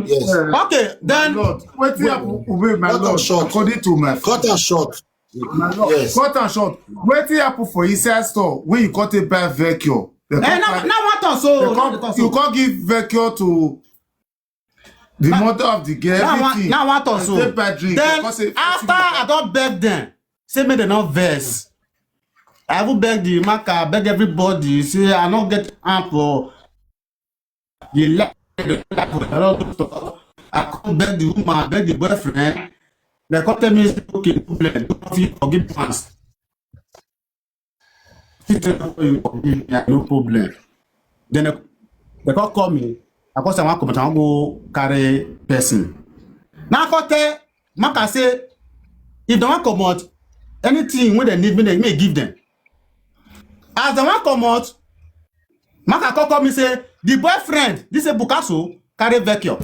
Yes. Okay, then Lord, wetin happen? Wait, my Cut am Lord. Short. According to my Cut am short. my Lord, Yes. Cut am short. Wetin happen for inside store when you come take buy vacuum? They eh, come now carry- now what else? they So come- you come give vacuum to the mother of the girl. Now one Everything. now one else. And So take buy drink. then Because say- after I don beg them, say make dem no vex. I even beg the market, beg everybody. Say I no get hand for the life. I don talk. I come beg the woman, beg the boyfriend. They come tell me say okay, no problem. You no fit forgive once. Fit tell me you forgive me, no problem. Then they, they come call me. I come say I wan comot, I wan go carry person. Now I come tell Maka say if they wan comot, anything wey they need me, they may give them. As they wan comot, Maka come call me say the boyfriend, this is Bukaso, carry vacuum.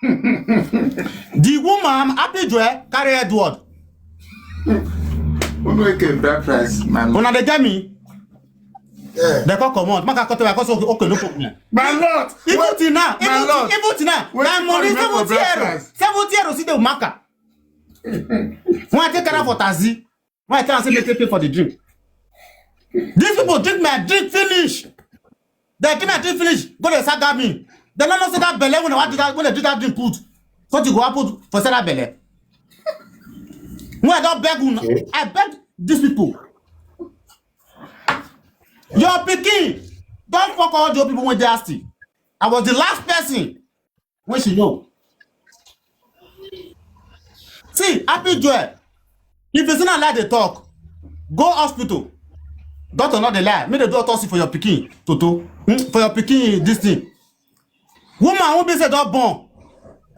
The woman, Happy Joy, carry Edward. Who make a bad price, man? Una dey get me? Yeah. They come comot. Make I cut away. I come say, okay, okay, no problem. My lord. Even till now, even till now, my money seventy euro. Seventy euro, see the marker. When I take care for taxi, when I tell am say make they pay for the drink. These people drink my drink finish. They drink my drink finish. Go dey saga me. They no know say that belle when I do that, when I do that drink put, something go happen for inside that belle. When I don beg una, I beg these people. Your pikin don fuck all the old people wey dey house. I was the last person wey she know. See, Happy Joel, if you see na lie dey talk, go hospital. Doctor no dey lie. Make dem do autopsy for your pikin, Toto. Hmm? For your pikin, this thing. Woman wey be say don born,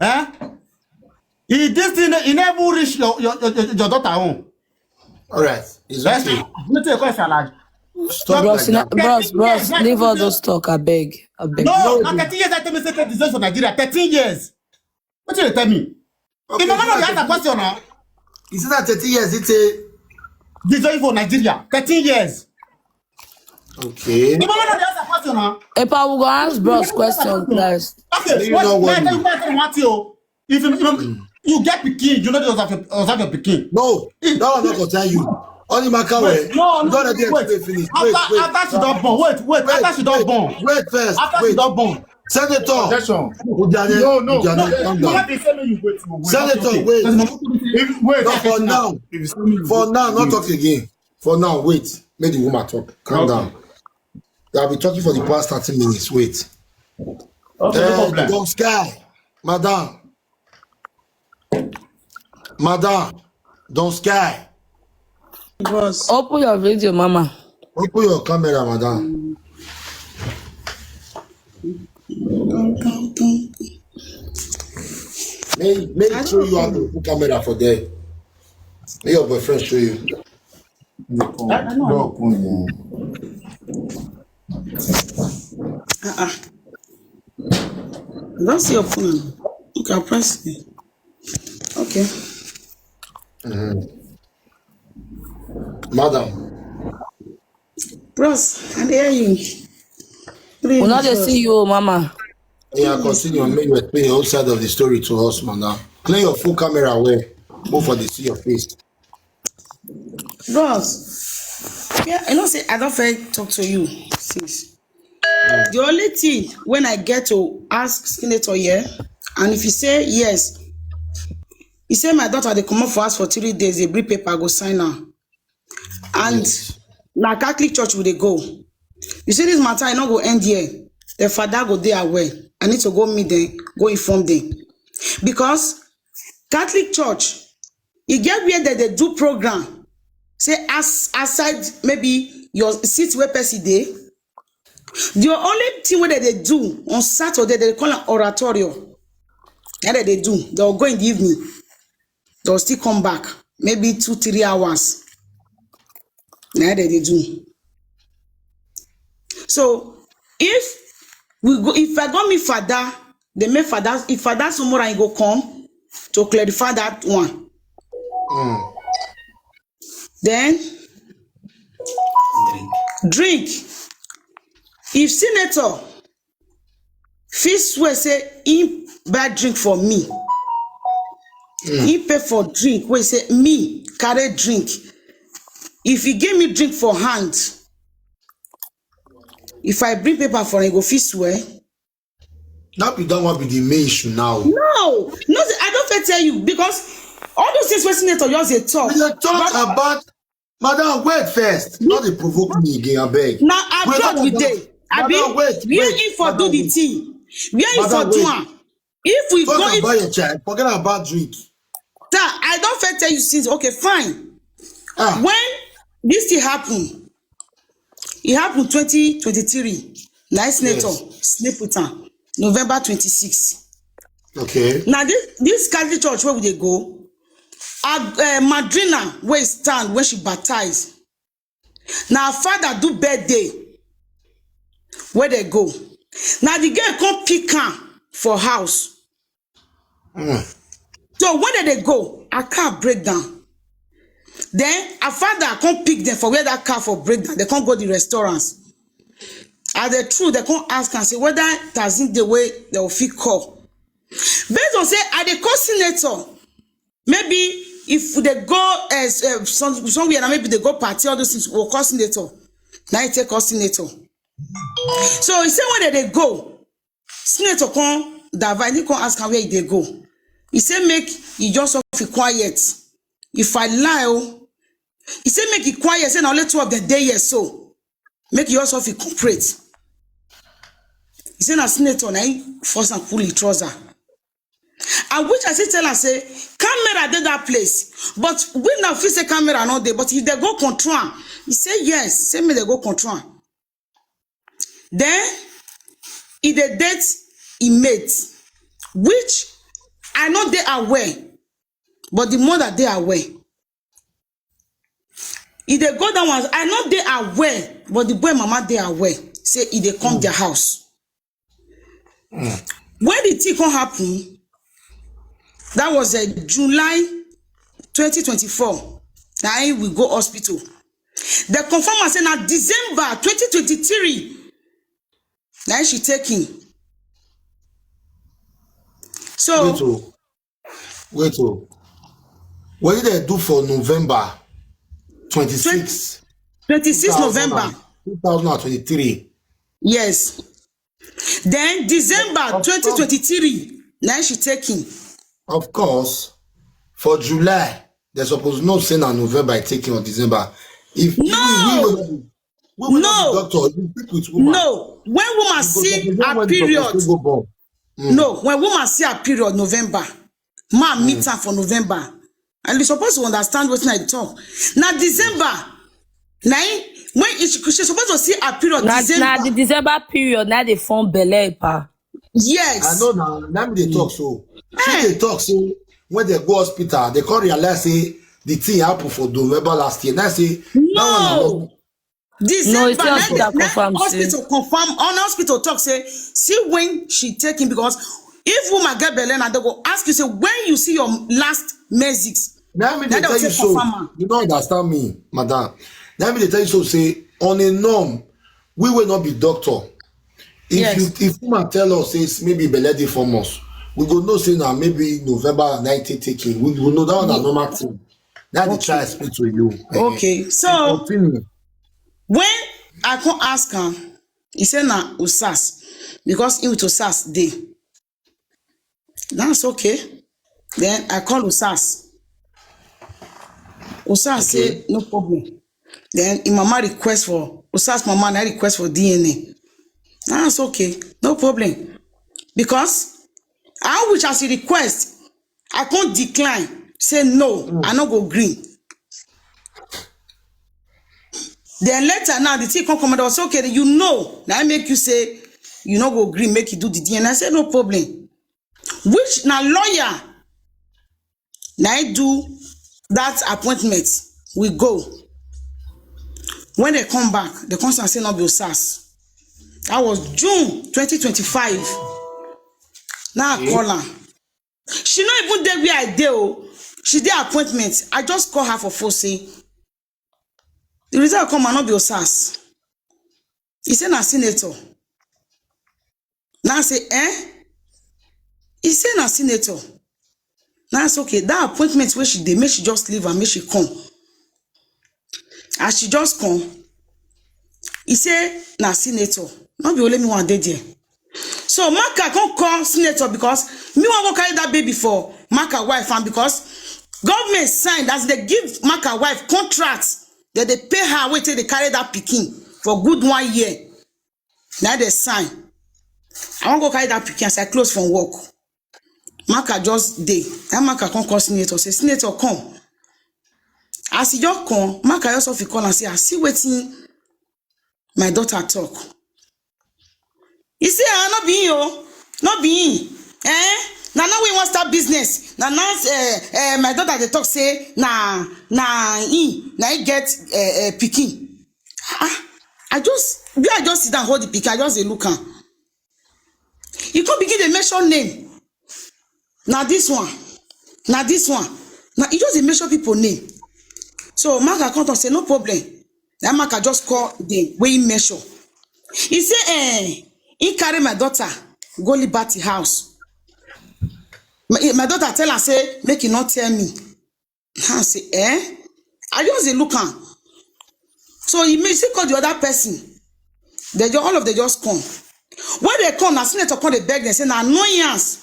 eh? E, this thing, e never reach your, your, your, your daughter own. All right, it's okay. Wetin you call Salad? Stop like that. Bros, bros, leave all those talk, I beg, I beg. No, na thirteen years I tell me say thirteen years for Nigeria. Thirteen years. What you tell me? Okay, if my man no dey ask a question now. Is it that thirteen years? It's a this is for Nigeria. Thirteen years. Okay. If my man no dey ask a question now. Epa, we go ask bros question first. Okay, what? Let me tell you one thing. If you, you, you get pikin, you know they have a, have a pikin. No, that one not gonna tell you. Only my car way. No, no, don't let me explain finish. Wait, after, wait. After she don born, wait, wait. After she don born, wait first. After she don born. Senator. Objection. No, no. Calm down. Senator, wait. Wait. No, for now. For now, not talk again. For now, wait. Make the woman talk. Calm down. I'll be talking for the past thirty minutes. Wait. Okay, no problem. Don Sky, madam. Madam, Don Sky. Boss. Open your video, mama. Open your camera, madam. Make, make show you how to put camera for there. Make your boyfriend show you. Uh-uh. I don't see your phone. Okay, I'll press it. Okay. Mm-hmm. Madam. Bros, I hear you. We not dey see you, mama. Yeah, continue. Make you explain your own side of the story to us, madam. Clear your full camera away. Move for the see your face. Bros, yeah, I know say I don't fair talk to you since. The only thing when I get to ask senator here, and if you say yes, he say my daughter they come up for us for three days, they bring paper, go sign her. And na Catholic church will they go. You see this matter, I not go end here. The father go there well. I need to go meet them, go inform them. Because Catholic church, you get where they, they do program. Say as aside maybe your seat where person dey. The only thing where they do on Saturday, they call an oratorio. And they do. They'll go in the evening. They'll still come back. Maybe two, three hours. Now they, they do. So if we go, if I go meet father, they make father, if father tomorrow I go come to clarify that one. Mm. Then drink. If senator fit swear say he buy drink for me, he pay for drink, wey say me carry drink. If he give me drink for hand, if I bring paper for him, he go fit swear. Not be that one be the main issue now. No, no, I don't fit tell you because all those things wey senator just dey talk. We dey talk about, madam, wait first. Not dey provoke me again, abeg. Na abroad we dey. Abi, where he for do the thing? Where he for do am? If we go, if about your child, forget about drink. Sir, I don't fit tell you since. Okay, fine. Ah. When this thing happen, it happened twenty twenty-three. Nice senator, yes. Sleep with am. November twenty-six. Okay. Now this, this Catholic church where would they go? Uh, uh, Madrina, where he stand, when she baptized. Now father do birthday. Where they go? Now the girl come pick am for house. Mm. So when did they go? A car break down. Then a father come pick them for where that car for break down. They can't go the restaurants. As the truth, they come ask and say whether Tazin the way they will fit call. Based on say, I dey call senator. Maybe if they go uh, some, somewhere, and maybe they go party, all those things will call senator. Now I take call senator. So he said when they go, senator come divide, he come ask am where he dey go. He say make he just off e quiet. If I lie, oh, he say make e quiet, say na only two of the day here so. Make e also fit cooperate. He say na senator na him force am pull him trouser. I wish I still tell am say camera dey that place, but we now feel say camera no dey, but if they go control am, he say yes, say make they go control am. Then he dey date e mate, which I no dey aware, but the mother dey aware. E dey go that one, I no dey aware, but the boy mama dey aware. Say e dey come their house. When the thing come happen, that was uh, July twenty twenty-four. Now we go hospital. They confirm and say now December twenty twenty-three. Now she taking. So Wait, oh. Wait, oh. What did they do for November twenty-six? Twenty-six November. two thousand twenty-three. Yes. Then December twenty twenty-three. Now she taking. Of course, for July, they're supposed to know say na November I taking or December. If No. we, we, we, we, we No. Doctor, you speak with woman. No. When woman Because see there's no her way the doctor period. still go born. No, when woman see her period November, man meet her for November. And you supposed to understand what I talk. Now December, now when she, she supposed to see her period Na, December. Na the December period, now they form belle pa. Yes. I know now. Let me they talk so. She they talk so when they go hospital, they can't realize say the thing happened for November last year. Now say No. December, No, it's na hospital na confirm, hospital say. Confirm. On hospital talk say see when she taking, because if woman get belle, and they go ask you say when you see your last measles. Let me Let they tell them you take so. confirm am. You don't understand me, madam. Let me they tell you so. Say on a norm, we will not be doctor. If Yes. You if woman tell us say it's maybe belle dey form us, we go know say now maybe November nineteen taking. We will know that one a normal thing. That the try explain to you. Okay, so Continue. When I come ask am, he say na Osas, because he with Osas dey. That's okay. Then I call Osas. Osas say no problem. Then him mama request for Osas mama na request for D N A. That's okay, no problem. Because I wish as he request, I can't decline. Say no, I no go green. Then later now the thing come come out say okay, you know, now I make you say you no go green, make you do the D N A. I say no problem. Which na lawyer now I do that appointment. We go. When they come back, the concern say not be Osas. That was June twenty twenty-five. Now I call her. She not even there where I dey. Oh. She dey appointment. I just call her for phone say the result come and not be Osas. He say na senator. Now I say eh? He say na senator. Now I say okay. That appointment where she dey, make she just leave and make she come. As she just come, he say na senator. Not be only me one day there. So Maka come call senator because me want go carry that baby for Maka wife, and because government signed as they give Maka wife contract that they pay her wait till they carry that pikin for good one year. Now they sign. I want go carry that pikin as I close from work. Maka just dey. That Maka come call senator say senator come. As he just come, Maka also fit call and say I see wetin my daughter talk. He say ah no be him o, no be him. Eh? Na now we wan start business. Na now eh, eh, my daughter dey talk say na na him na he get eh, eh, pikin. Ah, I just where I just sit down hold the pikin, I just dey look am. He come begin dey mention name. Na this one, na this one. Na he just dey mention people name. So Maka come talk say no problem. That Maka just call them wey he mention. He say, eh, he carry my daughter go Liberty House. My, my daughter tell her say make he not tell me. I say, eh? I just dey look am. So he may still call the other person. They just, all of them just come. When they come, na senator come dey beg them say na annoyance.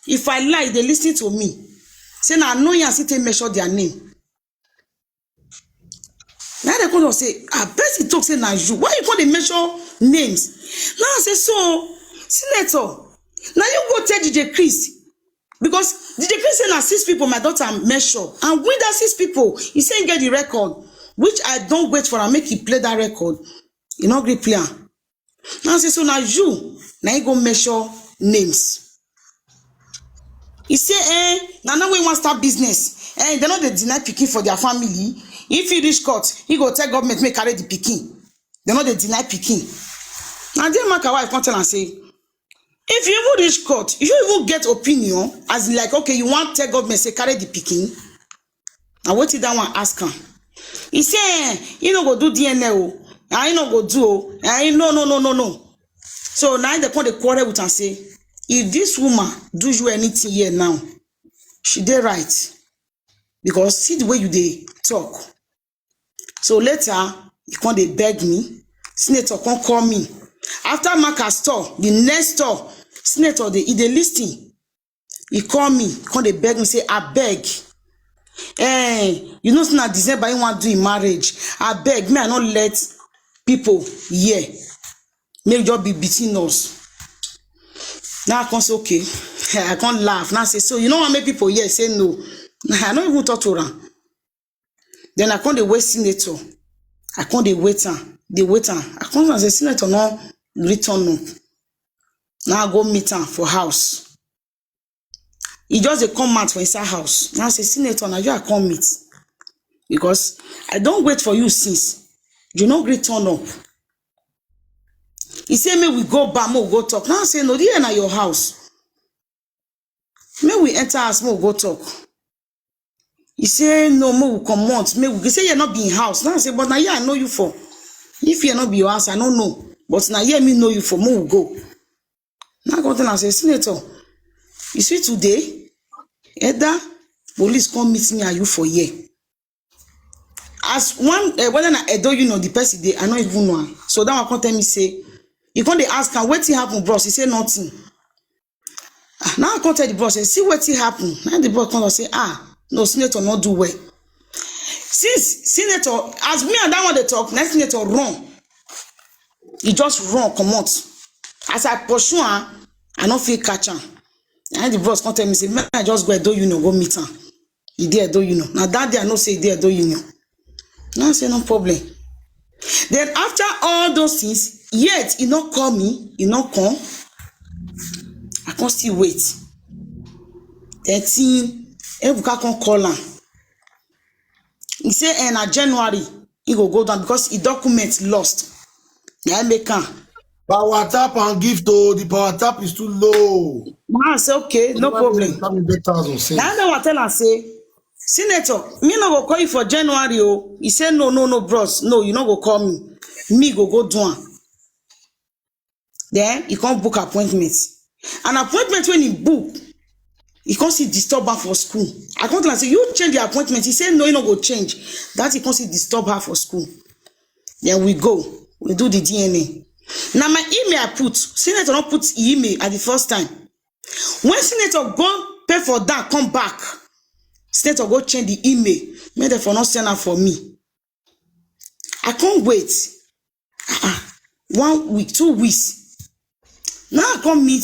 If I lie, they listen to me. Say na annoyance he take measure their name. Now they come to say, ah, person talk say na you. Why you come dey measure names? Now I say, so, senator, now you go tell D J Chris. Because D J Chris say na six people my daughter measure. And with that six people, he say he get the record, which I don't wait for am make he play that record. He no gree play am. Now I say, so na you, now you go measure names. He say, eh, na now we wan start business. Eh, they no dey deny pikin for their family. If he reach court, he go tell government make carry the pikin. They no dey deny pikin. Now there Mark wife come tell am say, if you even reach court, you even get opinion as in like, okay, you wan tell government say carry the pikin. Na wetin that one ask am. He say, eh, he no go do D N A o. Ah, he no go do o. Eh, he no, no, no, no, no. So now they come dey quarrel with am say, if this woman do you anything here now, she dey right. Because see the way you dey talk. So later, he come dey beg me. Senator come call me. After Mark has talk, the next talk, senator dey, he dey listen. He call me, come dey beg me say, abeg. Eh, you know say na December he wan do him marriage. Abeg, me I no let people hear. Make just be between us. Now I come say, okay. I come laugh. Now I say, so you no wan make people hear? Say no. I no even talk to am. Then I come dey wait senator. I come dey wait am, dey wait am. I come say senator no return up. Now I go meet am for house. He just dey come out for inside house. Now I say, senator, na you I come meet. Because I don wait for you since. You no gree turn up. He say, make we go back, make we go talk. Now I say, no, here na your house. Make we enter house, make we go talk. He say, no, make we comot, make we. He say, here no be him house. Now I say, but na here I know you for. If here no be your house, I no know. But na here me know you for, make we go. Now I come tell am say, senator, you see today, either police come meet me and you for here. As one, eh, whether na Edo Union the person dey, I no even know am. So that one come tell me say, he come dey ask am, wetin happen, bros? He say nothing. Ah, now I come tell the bros say, see wetin happen. Now the bros come say, ah, no, senator no do well. Since senator, as me and that one dey talk, na senator run. He just run comot. As I pursue am, I no fit catch am. And the bros come tell me say, make I just go Edo Union go meet am. He dey Edo Union. Na that day I know say he dey Edo Union. Now I say, no problem. Then after all those things, yet he no call me, he no come. I come still wait. Then till Ebuka come call am. He say, eh, na January he go go down because he document lost. Na him make am. Power tap and gift o, the power tap is too low. Now I say, okay, no problem. Tell me better as I say. Now that one tell am say, senator, me no go call you for January o. He say, no, no, no, bros, no, you no go call me. Me go go do am. Then he come book appointment. An appointment when he book, he come see disturb her for school. I come tell am say, you change the appointment. He say, no, he no go change. That he come see disturb her for school. Then we go, we do the D N A. Now my email I put, senator no put email at the first time. When senator go pay for that, come back, senator go change the email. Make dem for no send am for me. I can't wait. Ah, ah. One week, two weeks. Now I come meet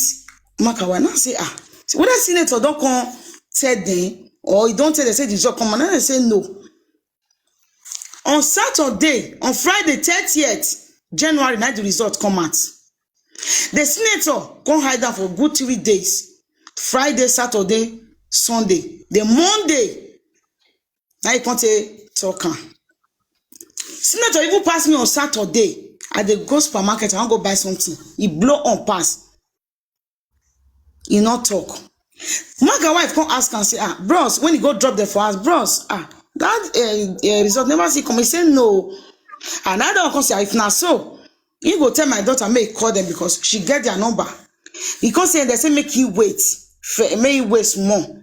Makawa. Now I say, ah, so whether senator don't come tell them or he don't tell them say the result come out. Now they say no. On Saturday, on Friday, thirtieth January, now the result come out. The senator come hide down for good three days. Friday, Saturday, Sunday. The Monday, now he come take talk am. Senator even pass me on Saturday. I dey go supermarket, I wan go buy something. He blow on pass. He no talk. Maga wife come ask am say, ah, bros, when he go drop the for us, bros, ah, that uh, uh, result never see come. He say no. Another one come say, ah, if na so, He go tell my daughter make he call them because she get their number. He come say, they say make he wait, fe- make he wait small.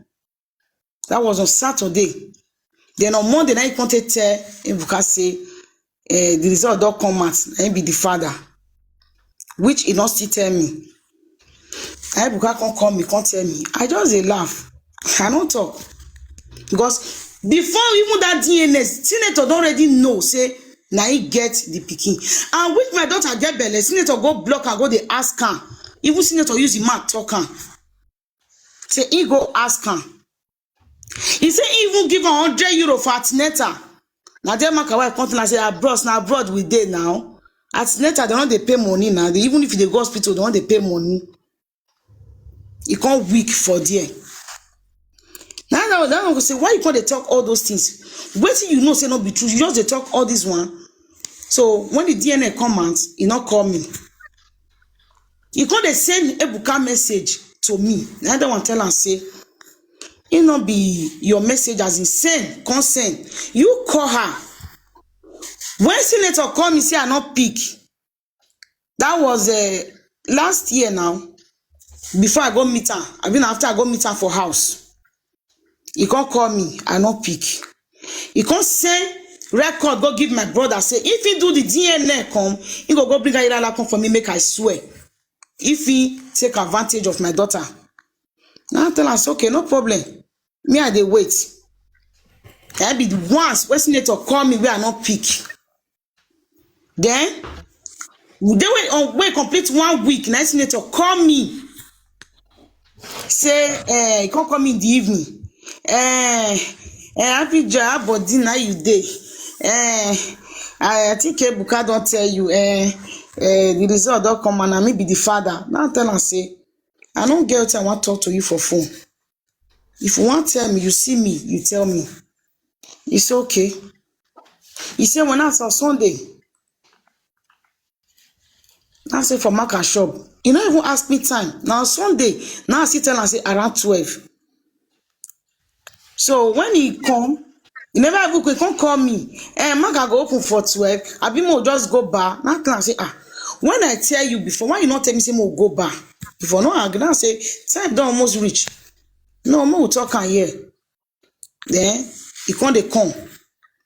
That was on Saturday. Then on Monday, now he come take tell Ebuka say, eh, the result don come out. Na him be the father, which he don still tell me. Na Ebuka come call me, come tell me. I just dey laugh. I no talk. Because before even that D N S, senator don already know say na he get the pikin. And which my daughter get belle, senator go block am, go dey ask am. Even senator use him mouth talk am. Say he go ask am. He say he even give am hundred euro for antenatal. Na there Mark wife come tell am say, "Ah, bros, na abroad we dey now. Antenatal, they no dey pay money now. They, even if you dey go hospital, they no dey pay money." He come weak for there. Now that, that one go say, "Why you come dey talk all those things? Wetin you know say no be true. You just dey talk all this one." So when the D N A come out, he no call me. He come dey send Ebuka message to me. Na that one tell am say, "He no be your message as in send, come send. You call her." When senator call me, say I no pick. That was uh, last year now. Before I go meet am, I mean after I go meet am for house, he come call me, I no pick. He come send record go give my brother say if he do the D N A come, he go go bring Ayilala come for me, make I swear. If he take advantage of my daughter. Now I tell am say, "Okay, no problem. Me, I dey wait." I be the once when senator call me where I no pick. Then we dey wait on wey complete one week. Na senator call me say, eh, he come call me in the evening. Eh, eh, happy joy, how body na you dey? Eh, I, I think Ebuka don tell you. Eh, eh, the result don come and na me be the father. Now I tell am say, "I no get wetin I wan talk to you for phone. If you wan tell me, you see me, you tell me." He say, "Okay." He say when I saw Sunday, I say for Mark and shop. He no even ask me time. Now Sunday, now I still tell am say around twelve. So when he come, he never even he come call me. "Eh, Mark, I go open for twelve. Abi mo just go bar." Now I tell am say, "Ah, when I tell you before, why you not tell me say mo go bar?" Before no, I now say time don almost reach. No, mo talk am here. Then he come dey come.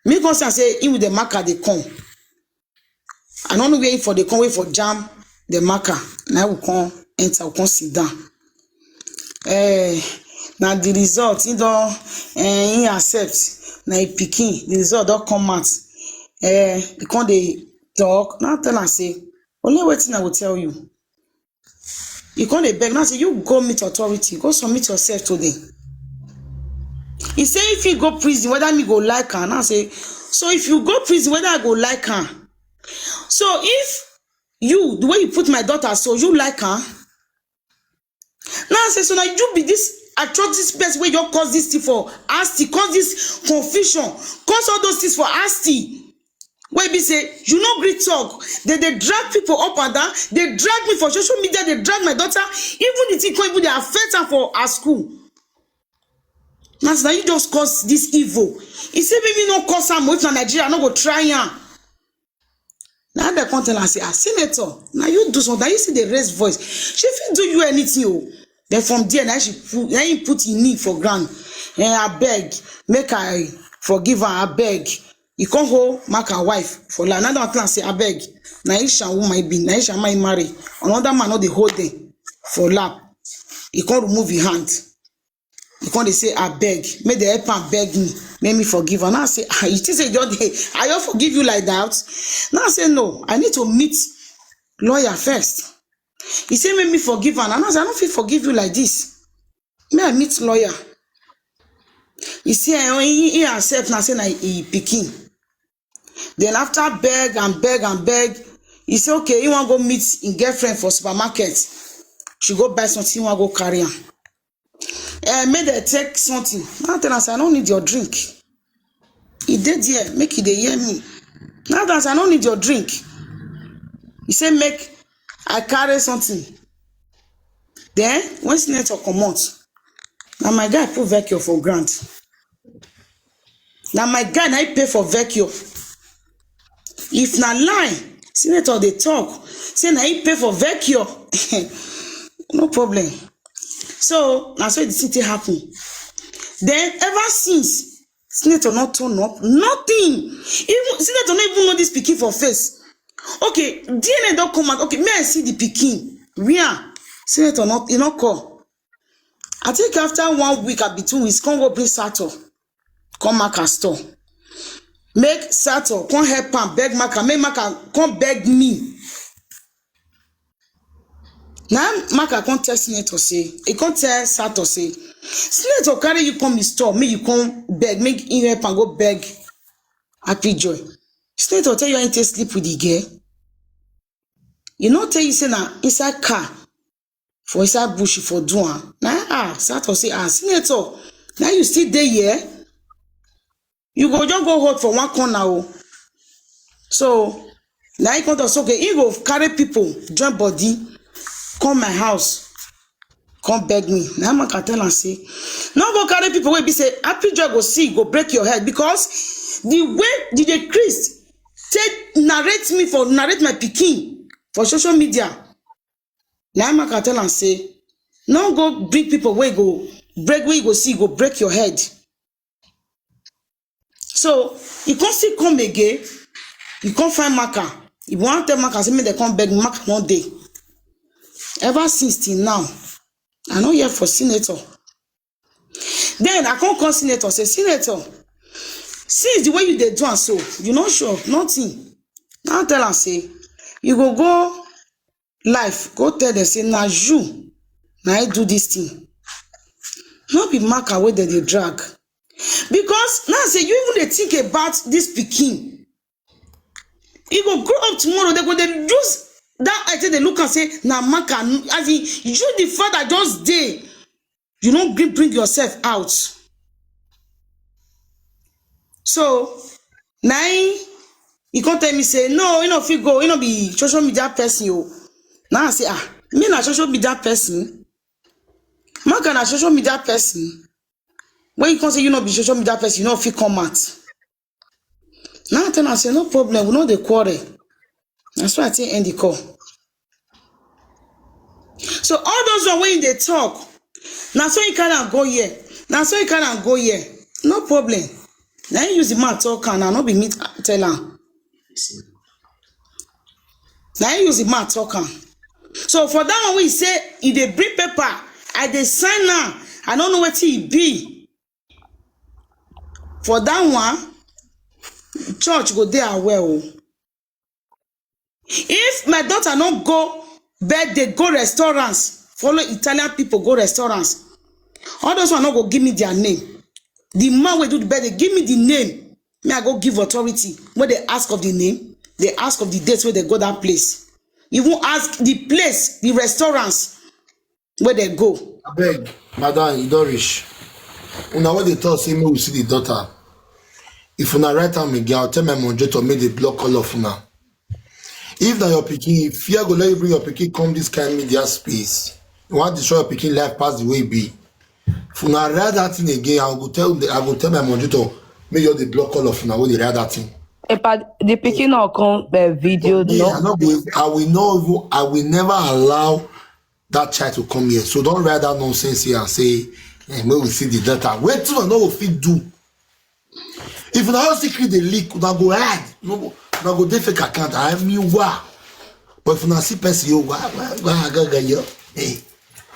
Me come say, say he with the marker dey come. I no know where he for dey come, where he for jam the marker. Now we come enter, we come sit down. Eh, na the result he don, eh, he accept. Na he pikin, the result don come out. Eh, he come dey talk. Now I tell am say, "Only wetin I go tell you." He come dey beg. Now say, "You go meet authority, go submit yourself to them." He say if he go prison, whether me go like am. Now say, "So if you go prison, whether I go like am?" So if you, the way you put my daughter, so you like am? Now I say, "So now you be this atrocious person wey just cause this thing for Asti, cause this confusion, cause all those things for Asti." Wey be say you no gree talk. They dey drag people up and down. They drag me for social media. They drag my daughter. Even the thing come even dey affect her for her school. Now, now you just cause this evil. He say maybe no cause am. If na Nigeria, I no go try am. Now they come tell am say, "Ah, senator, now you do something. Now you see the raise voice. She fit do you anything o." Then from there, now she put, now he put him knee for ground. Eh, "I beg, make I forgive her. I beg." He come hold Mark and wife for lap. Now that one say, "I beg." Now Isha woman he be. Now Isha man he marry. Another man no dey hold them for lap. He come remove his hand. He come dey say, "I beg, make they help am beg me, make me forgive am." Now I say, "Ah, you think say just dey, I just forgive you like that?" Now I say, "No, I need to meet lawyer first." He say, "Make me forgive am." And I say, "I no fit forgive you like this. May I meet lawyer?" He say, eh, he, he accept now say na he pikin. Then after beg and beg and beg, he say, okay, he wan go meet him girlfriend for supermarket. She go buy something, he wan go carry am. Eh, make they take something. Now I tell am say, "I no need your drink." He dey there, make he dey hear me. Now I tell am say, "I no need your drink." He say, "Make I carry something." Then when senator comot, na my guy put vacuum for ground. Na my guy na he pay for vacuum. If na lie, senator dey talk, Say na he pay for vecure. No problem. So na so the thing take happen. Then ever since, senator no turn up, nothing. Even senator no even know this pikin for face. Okay, D N A don come out. Okay, may I see the pikin? Where? Senator not, he no call. I think after one week, I be two weeks, come go bring Sato, come Marker store. Make Sato come help am beg Marker, make Marker come beg me. Now Marker come tell senator say, he come tell Sato say, senator carry you come his store, make you come beg, make him help am go beg Happy Joy. Senator tell you how he take sleep with the girl. He no tell you say na inside car for inside bush for do am. Na ah, Sato say, ah, senator, now you still dey here? You go just go hold for one corner o. So na he come talk say, okay, he go carry people join body, come my house, come beg me. Na Marker tell am say, no go carry people wey be say Happy Joy go see, go break your head, because the way D J Chris take narrate me for narrate my pikin for social media. Na Marker tell am say, no go bring people wey go break, wey you go see, go break your head. So he come still come again. He come find Marker. He wan tell Marker say make dem come beg, Marker no dey. Ever since till now, I no hear for senator. Then I come call senator say, senator, since the way you dey do am so, you no show up, nothing. Now tell am say, you go go life, go tell dem say na you na I do this thing. No be Marker wey dem dey drag. Because now say you even dey think about this pikin. E go grow up tomorrow, they go dey use that eye take dey look and say na Marker. As in, you the father just dey, you no gree bring yourself out. So na him, he come tell me say no, he no fit go, he no be social media person o. Now I say, ah, me na social media person? Marker na social media person? When you come say you no be social media person, you no fit come out. Now I tell am say no problem, we no dey quarrel. Na so I take end the call. So all those one wey you dey talk, na so you carry am go here, na so you carry am go here. No problem. Na him use the mouth talk am, na no be me tell am. Na him use the mouth talk am. So for that one wey he say he dey bring paper, I dey sign am, I no know wetin e be. For that one, church go dey aware o. If my daughter no go birthday, go restaurants, follow Italian people go restaurants, all those one no go give me their name. The man wey do the birthday, give me the name. Me, I go give authority. When they ask of the name, they ask of the dates where they go that place. Even ask the place, the restaurants where they go. Abeg, madam, you don reach. Una wey dey talk say make we see the daughter. If una write am again, I'll tell my moderator make they block all of una. If na your pikin, if fear go let you bring your pikin come this kind media space, you wan destroy your pikin life pass the way e be. If una write that thing again, I go tell the, I go tell my moderator make you dey block all of una wey dey write that thing. Epa, the pikin no come uh, video. Me, no, I no go. I will not even. I will never allow that child to come here. So don't write that nonsense here and say, eh, make we see the daughter. Wetin una no go fit do? If una secret dey leak, una go hide. No, una go dey fake account. I am you are. But if una see person, you go, go, go, go, go, yo. Hey.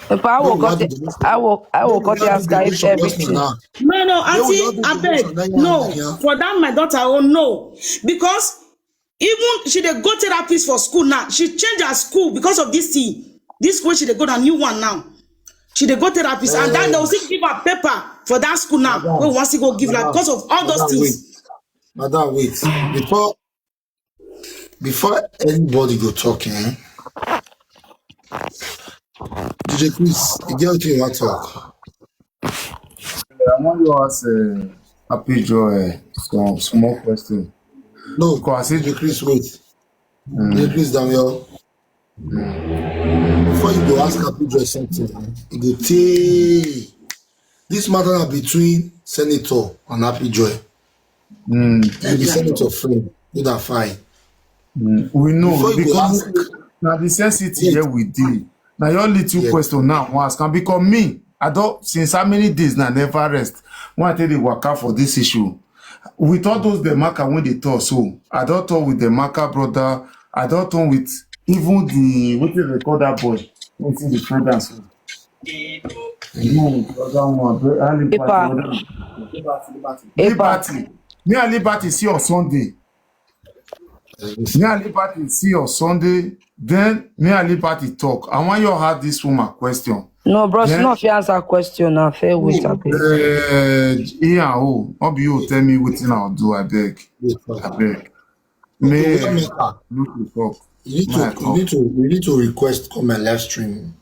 Epa, I will cut it. I will, I will cut it after everything. No, no, auntie, abeg, no. For that my daughter, oh no, because even she dey go therapist for school now. She change her school because of this thing. This school she dey go na new one now. She dey go therapist and that they will still give her paper for that school now. We want to go give her because of all those things. Madam, wait. Before before anybody go talk, eh? D J Chris, you get wetin you wan talk? I wan you ask uh, Happy Joy uh, some small question. No, because I say D J Chris, wait. Mm. D J Chris Daniel. Mm. Before you go ask Happy Joy something, you go take this matter na between Senator and Happy Joy. Mm. You be Senator friend, you that fine. Mm. We know. Before you go ask, Na the sensitive here we dey. Na your little question now I wan ask am, because me, I don, since how many days na never rest. When I take dey waka for this issue, with all those the marker wey dey talk, so I don talk with the marker brother. I don talk with even the, wetin they call that boy? Wetin the program so? No, the other one, the early party, Epa. Other one. Epa. Liberty. Me and Liberty see on Sunday. Me and Liberty see on Sunday. Then me and Liberty talk. I want you to ask this woman question. No, bros, then no, if you answer question, na fair wait, abeg. Uh, yeah, oh, no be you tell me wetin I do, abeg. Abeg. Me, look the talk. You need to, you need to, you need to request come and live stream.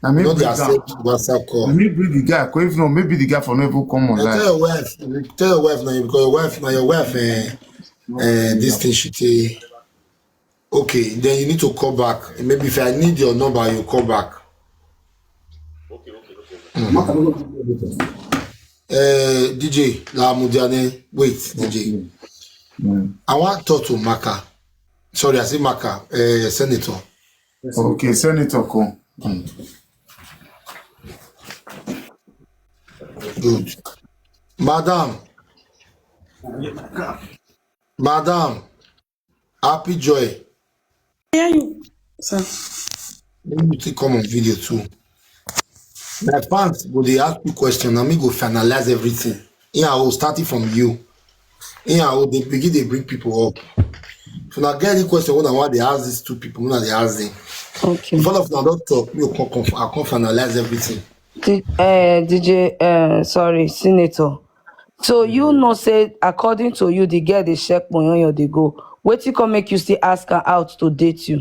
I mean, not dey accept WhatsApp call. Maybe the guy, if not, maybe the guy for no even come on live. Tell your wife, tell your wife now, because your wife, now your wife, eh, eh, this thing she take. Okay, then you need to call back. Maybe if I need your number, you call back. Okay, okay, okay. Mm. Uh, D J Lamudiane, wait, D J. Mm. I want to talk to Maka. Sorry, I say Maka, uh, Senator. Okay, Senator, come. Mm. Good. Madam. Madam. Happy Joy. Hear you, sir. Make you take come on video too. My fans go dey ask you question, and me go finalize everything. Yeah, I will start it from you. Yeah, I will dey begin dey bring people up. If una get any question, una wan dey ask these two people, una dey ask them. Okay. If all of una don talk, me go come, come, I come finalize everything. Di-, eh, D J, eh, sorry, Senator. So you know say, according to you, the girl dey check Moyonyo dey go. Wetin come make you still ask her out to date you?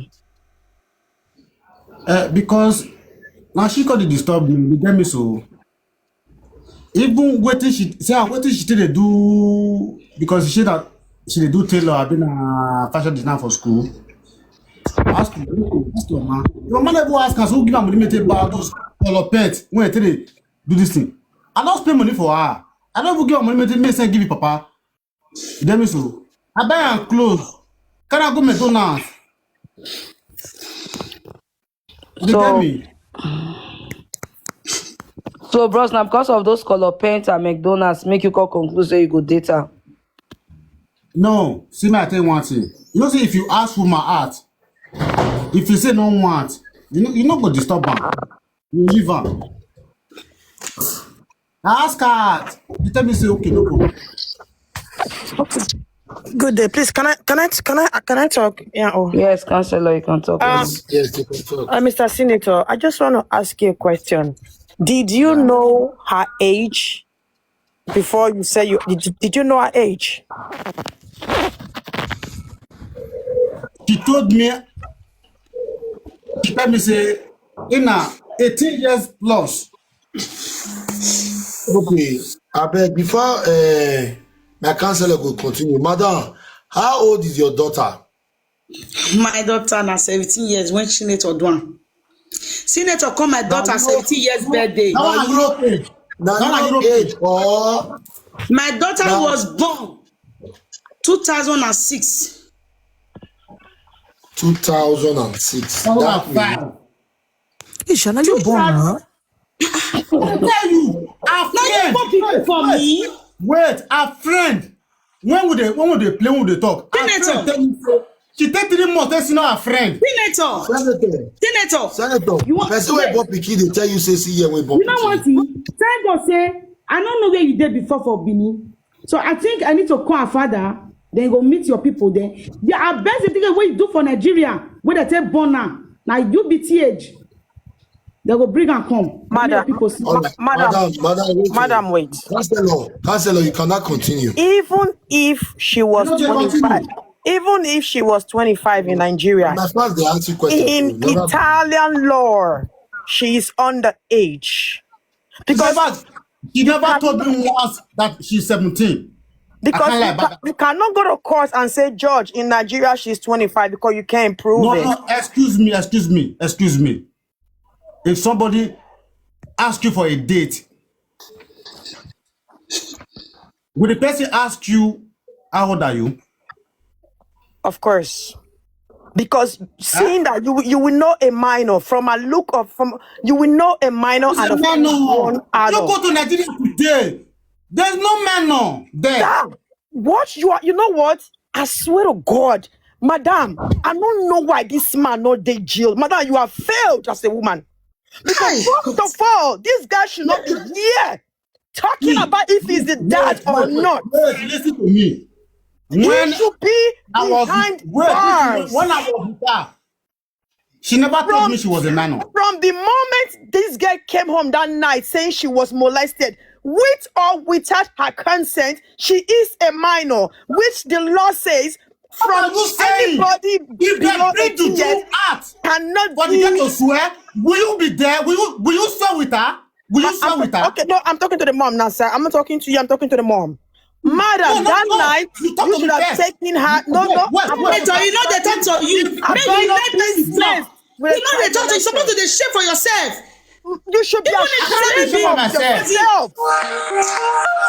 Eh, because now she come dey disturb me, you get me so. Even wetin she say, ah, wetin she take dey do, because she say that she dey do tailor, abi na fashion designer for school. Ask you, ask your man. Your man never ask us who give am money make take buy those color pants wey take dey do this thing. I don spend money for her. I don even give her money make take, make send give you, papa. You get me so? I buy am clothes. Carry am go McDonald's. You get me? So, bros, na because of those color paint and McDonald's make you come conclude say you go date her? No, see me, I tell you one thing. You know, see, if you ask woman out, if you say no want, you know, you no go disturb am. You leave am. I ask her out. You tell me say okay, no problem. Okay. Good day. Please, can I, can I, can I, can I talk? Yeah. Oh. Yes, counselor, you can talk. Um, yes, you can talk. Uh, Mister Senator, I just want to ask you a question. Did you know her age before you say you, did you, did you know her age? She told me, she tell me say, Ina, eighteen years plus. Okay, abeg, before, eh, my counselor go continue, madam, how old is your daughter? My daughter na seventeen years when Senator do am. Senator come my daughter seventeen years birthday. That one Europe age. Na Europe age or my daughter was born two thousand and six. Two thousand and six. That means Isha, na you born, huh? I tell you, her friend. Wait, wait, wait. Wait, her friend. When we dey, when we dey play, when we dey talk, her friend tell me say she take three months, say she no her friend. Senator. Senator. Senator. Person wey born pikin dey tell you say see here wey born pikin. You know one thing? Thank God say I no know where you dey before for Benin. So I think I need to call her father, then you go meet your people there. The best thing wey you do for Nigeria, wey dey take born am, na U B T H. They go bring am come. Madam, people see. All right. Madam, madam, wait. Madam, wait. Counselor, counselor, you cannot continue. Even if she was twenty-five, even if she was twenty-five in Nigeria, my fans dey ask you question. In Italian law, she is underage. Because she never told me once that she's seventeen. Because you, ca- you cannot go to court and say, "Judge, in Nigeria, she's twenty-five," because you can't prove it. No, no, excuse me, excuse me, excuse me. If somebody ask you for a date, will the person ask you, "How old are you?" Of course. Because seeing that you you will know a minor from a look of from you will know a minor and a full grown adult. You go to Nigeria today. There's no minor there. Damn. What you are, you know what? I swear to God, madam, I don't know why this man no dey jail. Madam, you have failed as a woman. Because first of all, this guy should not be here talking about if he's the dad or not. Wait, listen to me. He should be behind bars. When I was with her, she never told me she was a minor. From the moment this girl came home that night saying she was molested, with or without her consent, she is a minor, which the law says from anybody below eighteen years cannot be. Will you be there? Will you will you swear with her? Will you swear with her? Okay, no, I'm talking to the mom now, sir. I'm not talking to you. I'm talking to the mom. Madam, that night you should have taken her. No, no. Wait, wait, wait. You know they talk to you. Make you let this place. You know they talk to you. You're supposed to dey shame for yourself. You should be ashamed of yourself.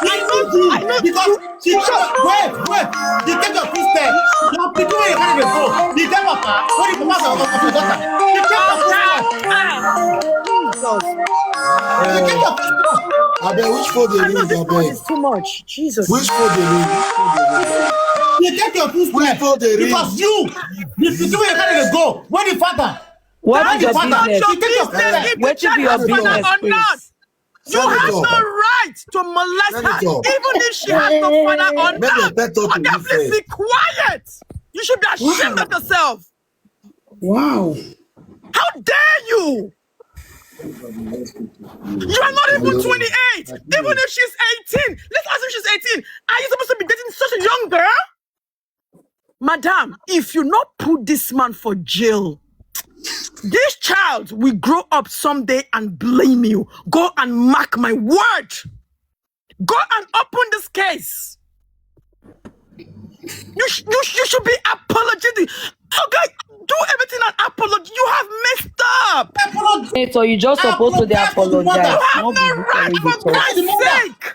I know, I know because she just wait, wait. You take your footstep. Your people wey you carry dey go. You get papa. What you papa of your daughter? You get papa. Jesus. You get your footstep. Abeg, which phone dey ring? Abeg, this is too much. Jesus. Which phone dey ring? You take your footstep. Which phone dey ring? Because you, the people wey you carry dey go. When the father. What is your business? Wetin be your business, please? You have no right to molest her, even if she has no father or not. Oga, please be quiet. You should be ashamed of yourself. Wow. How dare you? You are not even twenty-eight. Even if she's eighteen, let's assume she's eighteen. Are you supposed to be dating such a young girl? Madam, if you not put this man for jail, this child will grow up someday and blame you. Go and mark my word. Go and open this case. You, sh- you, sh- you should be apologetic. Okay, do everything and apologize. You have messed up. Senator, you just supposed to dey apologize. You have no right, for God's sake.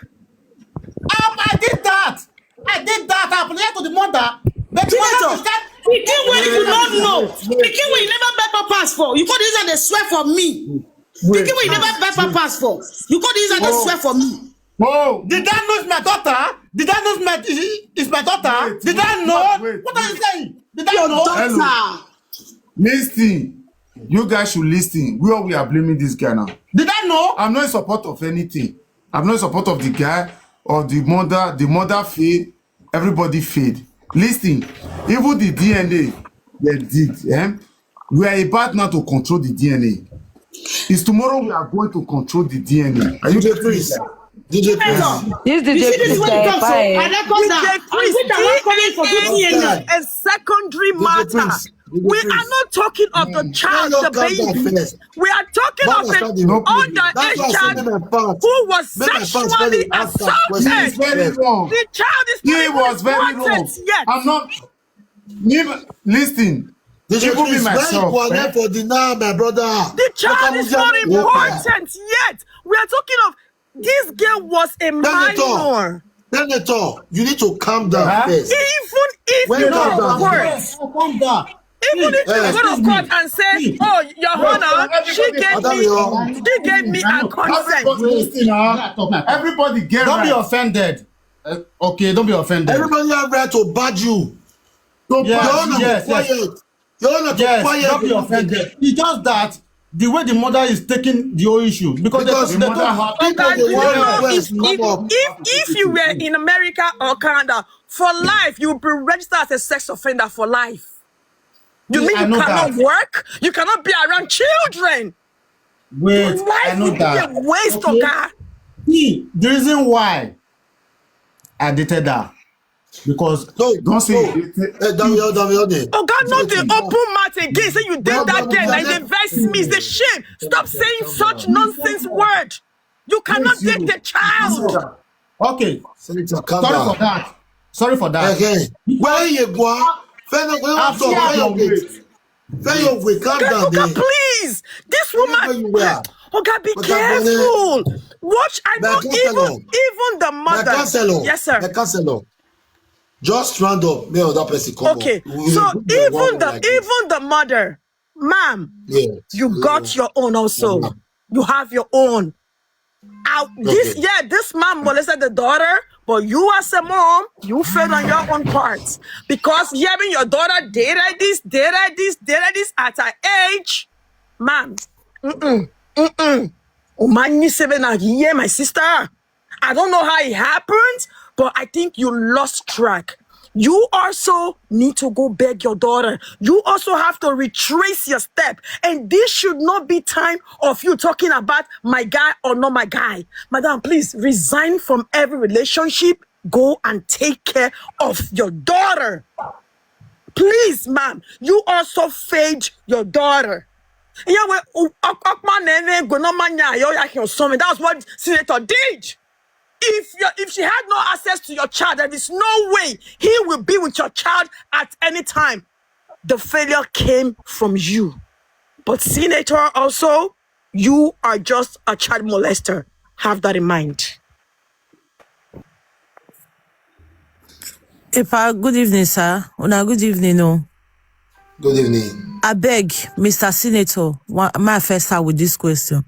Um, I did that. I did that. I apologized to the mother. But the mother, pikin wey you no know, pikin wey you never buy pampers for, you go dey use am dey swear for me. Pikin wey you never buy pampers for, you go dey use am dey swear for me. Oh, did I know it's my daughter? Did I know it's my, it's my daughter? Did I know? What are you saying? Did I know? Your daughter. Listen, you guys should listen. We all we are blaming this guy now. Did I know? I'm not in support of anything. I'm not in support of the guy or the mother. The mother failed. Everybody failed. Listen, even the D N A they did. Eh? We are about now to control the D N A. It's tomorrow we are going to control the D N A. Are you D J Prince? D J Prince. This D J Prince, D J Prince, D N A is a secondary matter. We are not talking of the child, the baby. We are talking of an underage child who was sexually assaulted. The child is not even important yet. I'm not. Listen, even me myself, eh? For the now, my brother. The child is not important yet. We are talking of this girl was a minor. Senator, you need to calm down first. Even if you go to court, even if you go to court and say, "Oh, Your Honor, she gave me, she gave me a consent." Everybody, listen, huh? Everybody get right. Don't be offended. Uh, okay, don't be offended. Everybody have right to badge you. Yes, yes, yes. Don't be offended. It's just that the way the mother is taking the whole issue, because the mother, if, if, if you were in America or Canada, for life, you will be registered as a sex offender for life. You mean you cannot work? You cannot be around children. Wait, I know that. Life will be a waste, Oga. See, the reason why I dated her, because no, don't say no. Oga, not the open mouth again. Say you date that girl, like, they vex me. It's a shame. Stop saying such nonsense word. You cannot date a child. Okay. Sorry for that. Sorry for that. Okay. Where you go? Fẹ́ your weight. Fẹ́ your weight. Calm down, Oga, please. This woman. Oga, be careful. Watch. I know even, even the mother. Yes, sir. Just round up, may other person come Okay, up. We so will put the even one the like this. Even the mother, ma'am, Yes. you got your own also. Ma'am. You have your own. Out this Okay. Yeah, this man molested the daughter, but you as a mom, you failed on your own part because hearing your daughter did I this, did I this, did I this at her age, ma'am. Mm-mm. Mm-mm. Umani seven, yeah, my sister. I don't know how it happened, but I think you lost track. You also need to go beg your daughter. You also have to retrace your step. And this should not be time of you talking about my guy or not my guy. Madam, please resign from every relationship. Go and take care of your daughter. Please, ma'am, you also failed your daughter. Yeah, well, Okman and Gonomanya, Yoyaki or something. That's what Senator did. If you if she had no access to your child, there is no way he will be with your child at any time. The failure came from you. But Senator also, you are just a child molester. Have that in mind. Epa, good evening, sir. Una good evening, no. Good evening. I beg, Mister Senator, one, my first start with this question.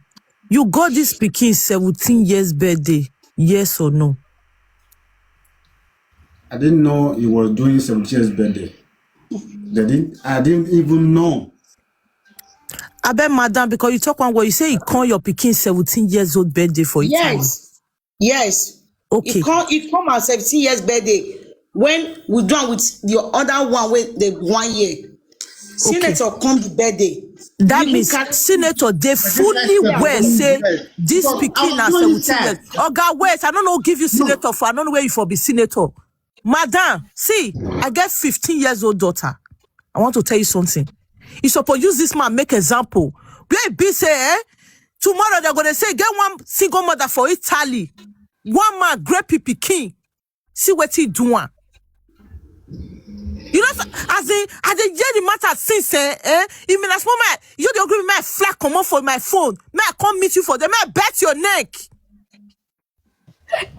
You got this pikin seventeen years birthday, yes or no? I didn't know he was doing seventeen years birthday. They didn't, I didn't even know. I bet, madam, because you talk one way, you say you call your pikin seventeen years old birthday for Italy. Yes. Yes. Okay. It come, it come at seventeen years birthday when we done with the other one with the one year. Senator come the birthday. That means senator, they fully well say this pikin na seventeen years. Oga, wait, I don't know, give you senator for, I don't know where you for be senator. Madam, see, I get fifteen years old daughter. I want to tell you something. You suppose use this man make example. Where e be say, eh? Tomorrow they're gonna say, get one single mother for Italy. One man, great pikin. See what he do one. You know, as in, as they hear the matter since, eh? eh? If me last moment, you don't agree with my flag come off for my phone. May I come meet you for them? May I bet your neck?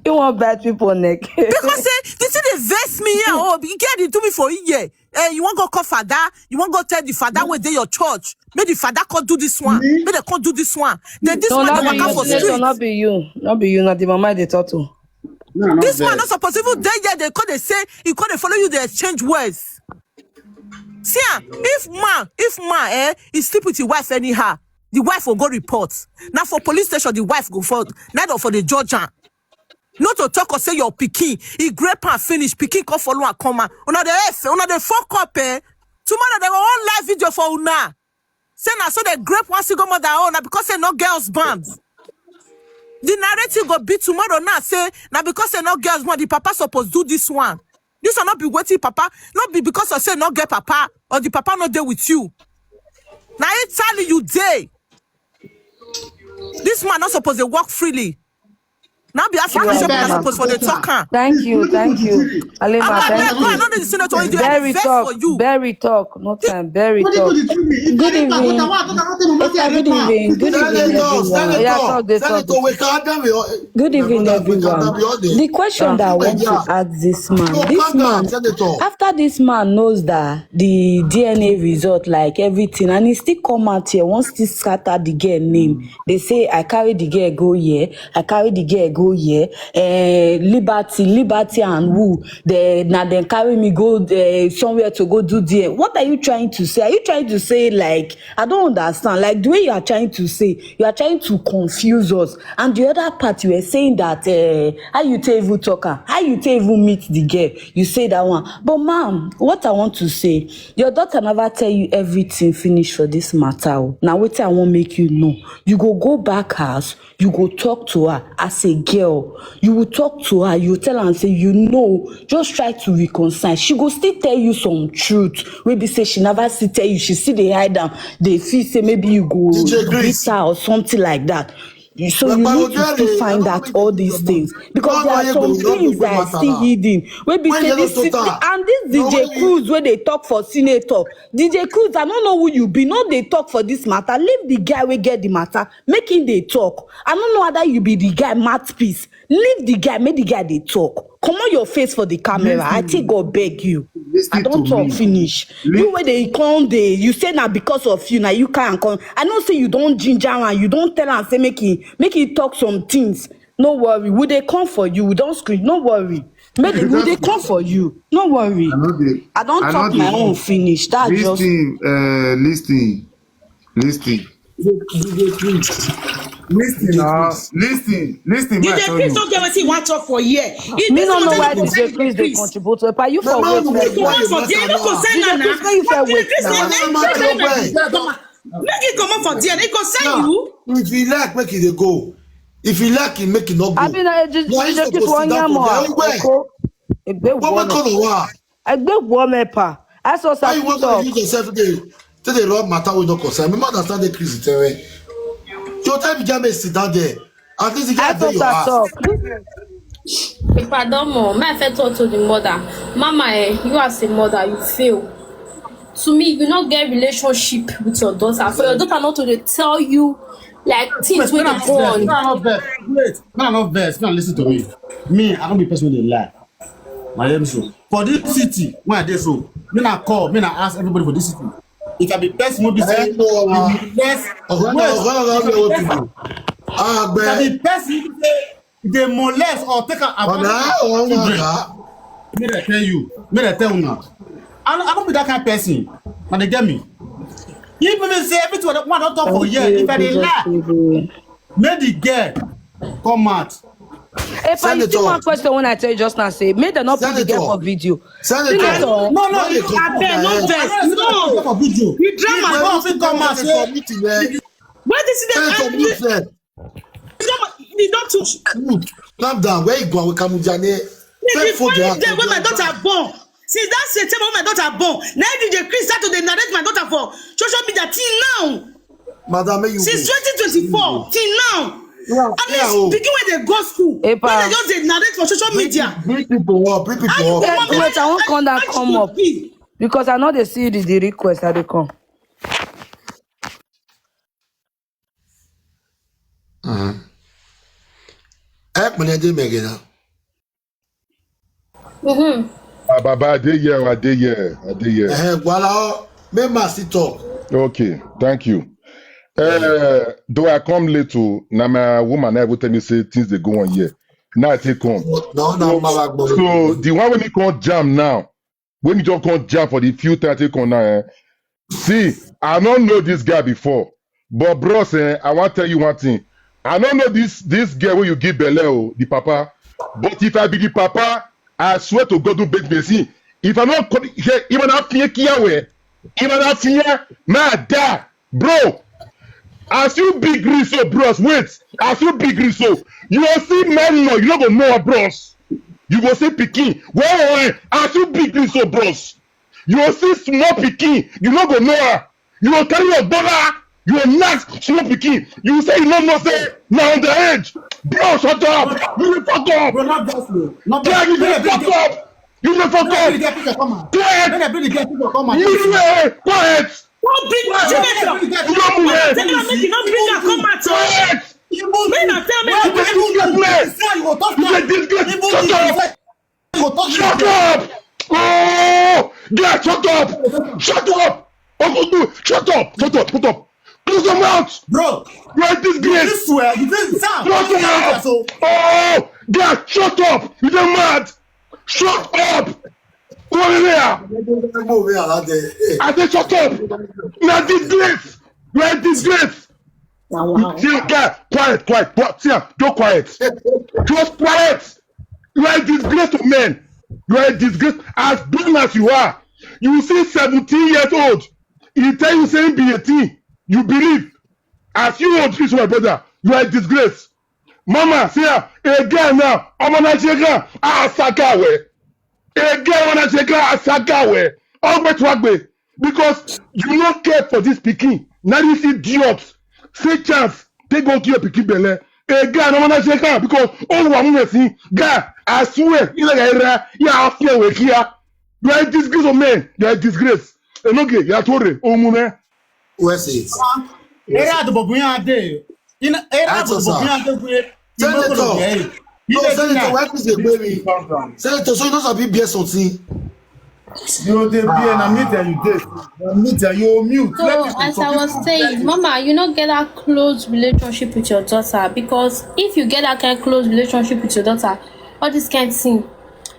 You want bad people neck? Because say, this thing dey vex me here. Oh, you get it to me for a year. Eh, you wan go call father? You wan go tell the father wey dey your church? Make the father come do this one. Make they come do this one. Then this No, one dey not be waka you, for Senator, street. Not be you. Not be you. Not the mama they talk to. No, not This one bad. Not supposed to even dey here. They come dey say, he come dey follow you. They exchange words. See am, if man, if man, eh, he sleep with his wife anyhow, the wife will go report. Now for police station, the wife go for, not for the judge am. Not to talk or say your pikin, he grape and finish, pikin come follow and come out. Una dey F, una dey fuck up, eh? Tomorrow they go on live video for una. Say na so they grape one single mother own, na because say no girls band. The narrative go be tomorrow now, say, na because say no girls band, the papa suppose do this one. This one not be wetin papa, not be because of say no get papa, or the papa not there with you. Now Italy you dey. This man not supposed to walk freely. Now be African Right. shop not supposed for the talk am. Thank you, thank you. Alema, Abeg, thank go you. another the senator wey dey Very vex talk, for you. Very talk. No time, very What do you talk. do to me? If Good I evening. don't talk, I don't talk, I don't talk, Good evening, good evening, Senator, everyone. Senator, Yeah, talk, dey talk. Senator, we can't have you. Good evening, everyone. The question that I want to ask this man, this man, after this man knows that the D N A result, like everything, and he still come out here, wants to scatter the girl name. They say, I carry the girl go here, I carry the girl go here, eh, Liberty, Liberty and who? They, now then carry me go eh, somewhere to go do D N A. What are you trying to say? Are you trying to say, like, I don't understand. Like, the way you are trying to say, you are trying to confuse us. And the other part, you were saying that, eh, how you take even talk am? How you take even meet the girl? You say that one. But ma'am, what I want to say, your daughter never tell you everything finish for this matter. Oh. Now, wetin I wan make you know. You go go back house, you go talk to her as a girl. You will talk to her, you tell her and say, you know, just try to reconcile. She go still tell you some truth. Maybe say she never still tell you, she still dey hide am. They feel say maybe you go D J Chris. Beat her or something like that. You- So you Papa need to Ojere, still I find don't out want all you to these talk. Things because there are some things that are still hidden. Wey be say this, and this D J Cruz wey dey talk for senator, D J Cruz, I don't know who you be. No dey talk for this matter. Leave the guy wey get the matter. Make him dey talk. I don't know whether you be the guy mouthpiece. Leave the guy, make the guy dey talk. Comot your face for the camera. I take God beg you. I don talk finish. You wey dey come dey, you say na because of you, na you carry am come. I know say you don ginger am, you don tell am say make he make he talk some things. No worry, we dey come for you. We don screen. No worry, make the, we dey come for you. No worry. I don talk my own finish. That's just. Listen, uh, listen, listen. Listen now. Listen, listen. DJ Chris don't get wetin he wan talk for here. Me no know why DJ Chris dey contribute. Epa, you for wait first. Comot for there, no concern am na. DJ Chris, make you for wait now. Make you comot for there. It concern you. If you like, make it dey go. If you like, you make it not go. Abi na DJ Chris wan yarn more. Egbe wo me. Egbe wo me pa. I saw. How you want to use yourself today? Today, Lord, matter will not concern. Me understand the Chris tell me. Your time you just sit down there. At least you get your ass. Talk. Pardon, mom. May I first talk to the mother? Mama, eh, you as a mother, you fail. To me, you not get relationship with your daughter. For your daughter not to dey tell you like things wey dey go on. Wait, no, no vex. No, listen to me. Me, I don't be person wey dey lie. My name so. For this city, when I dey so, me na call, me na ask everybody for this city. If I be person wey be say, if I be person wey be say, dey molest or take advantage of children. Make I tell you, make I tell una. I no, I no be that kind person. Na dey get me. If me say everything wey I don talk for here, if I dey lie, make the girl come out. Epa, you see one question when I tell you just now, say, make dem not put the girl for video. Senator, no, no, you abeg, no vex, no. You drama. Come out. Why this is the You don't touch. Calm down. Where you go? We come with your name. Since that September when my daughter born, since that September when my daughter born, now DJ Chris start to dey narrate my daughter for social media till now. Madam, may you since twenty twenty-four till now. At least begin when they go school. When they just dey narrate for social media. Bring people up. Bring people up. Wait, I wan come down, come up. Because I know they see the, the request that they come. Ẹ pẹ̀lẹ́ dé mẹ̀gẹ̀ náà. Mm-hmm. Ah, Baba, I dey here, I dey here, I dey here. Eh, voilà, make man still talk. Okay, thank you. Uh, though I come late, oh, na my woman na even tell me say things dey go on here. Now I take come. No, no, so, so the one wey me come jam now, when you just come jam for the few time I take come now, eh? See, I don't know this guy before, but bros, eh, I want tell you one thing. I don't know this this girl wey you give belle, oh, the papa. But if I be the papa, I swear to God, don't bet me. See, if I not come here, even I fear kiawe, even I fear, my dad, bro. As you big reach so, bros, wait. As you big reach so, you go see men, no, you no go know, bros. You go see pikin. Well, as you big reach so, bros, you go see small pikin. You no go know her. You go carry your brother. You go knack small pikin. You say you no know say na underage. Bro, shut up. You dey fuck up. Bro, not that slow. Not that slow. You dey fuck up. You dey fuck up. Quiet. Quiet. Don't bring the girl to the come out. Tell her make you no bring her come out. Quiet. Make na tell me. You dey disgrace. You dey disgrace. Shut up. Shut up. Oh, girl, shut up. Shut up. Ogudu, shut up. Shut up. Shut up. Close your mouth. Bro, you are a disgrace. This way, you think Sam? Shut up. Oh, girl, shut up. You dey mad. Shut up. Go over there. I say shut up. You are a disgrace. You are a disgrace. Now, wow. See, girl, quiet, quiet, quiet. See, don't quiet. Just quiet. You are a disgrace to men. You are a disgrace. As grown as you are, you see seventeen years old. He tell you say he be eighteen. You believe. As you old reach, my brother, you are a disgrace. Mama, see, ah, a girl now, I'm an Nigerian. Ah, Sakawe. A girl, I'm an Nigerian. Ah, Sakawe. Ogbe to Agbe. Because you no care for this pikin. Now this idiot. Say chance. Take go kill your pikin belle. A girl, I'm an Nigerian. Because all one woman see, guy, I swear, you like a, yeah, I feel with here. You are a disgrace of men. You are a disgrace. Enoge, you are tore, omume. Where's it? Era do bobuya de. In era do bobuya de. Senator. No, Senator, why please dey gbemi? Senator, so you no sabi bear something. You dey bear, na media you dey. Na media, you mute. Let So people as I talk. was saying, Mama, you no get that close relationship with your daughter, because if you get that kind of close relationship with your daughter, all this kind of thing,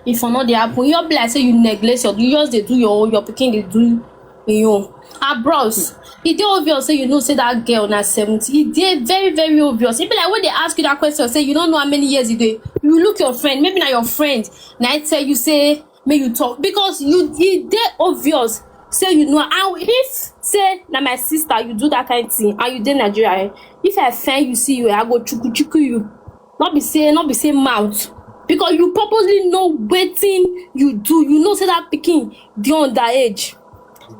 if e no dey happen, you be like say you neglect your, you just dey do your own, your pikin dey do im own. Ah, bros, e dey obvious say you know say that girl na seventy. E dey very, very obvious. E be like when they ask you that question, say you don't know how many years e dey. You look your friend, maybe na your friend, na e tell you say make you talk, because you, e dey obvious say you know. And if say na my sister, you do that kind thing and you dey Nigeria, eh, if I find you, see you, eh, I go chuku chuku you. Not be say, not be say mouth, because you purposely know wetin you do. You know say that pikin dey underage.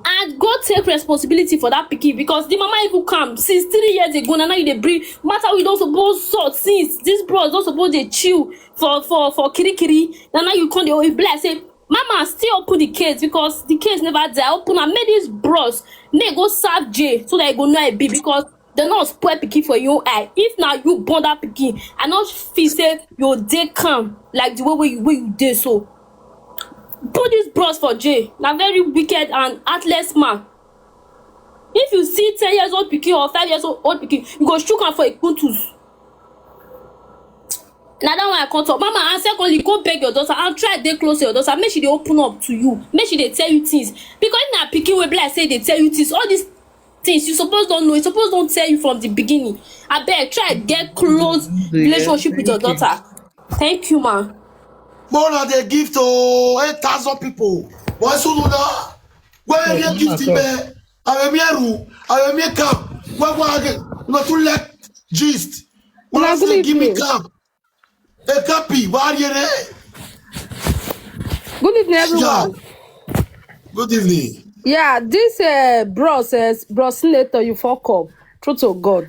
And go take responsibility for that pikin, because the mama even come since three years ago. Na now you dey bring matter wey don suppose sort since. This bros don suppose dey chill for for for kirikiri. Na now you come dey, e be like say mama still open the case, because the case never die. Open am, make this bros make e go serve jail so that e go know how e be, because dem no spoil pikin for your eye. If na you born that pikin, I no feel say you dey calm like the way wey you, wey you dey so. Put this bros for jail. Na very wicked and heartless man. If you see ten years old pikin or five years old pikin, you go shook am for a kuntus. Na that one I come talk. Mama, and secondly, go beg your daughter and try dey close to your daughter. Make she dey open up to you. Make she dey tell you things. Because if na pikin wey be like say e dey tell you things, all these things you suppose don know. You suppose don tell you from the beginning. Abeg, try get close relationship with your daughter. Thank you, ma. More na dey gift to eight thousand people. Why so no na? Where you get gift in there? I am here. I am here. Come. Why why again? Not too late. Gist. Una say give me cap. A copy. Why you there? Good evening, everyone. Good evening. Yeah, this uh, bros, uh, bros senator, you fuck up. True to God.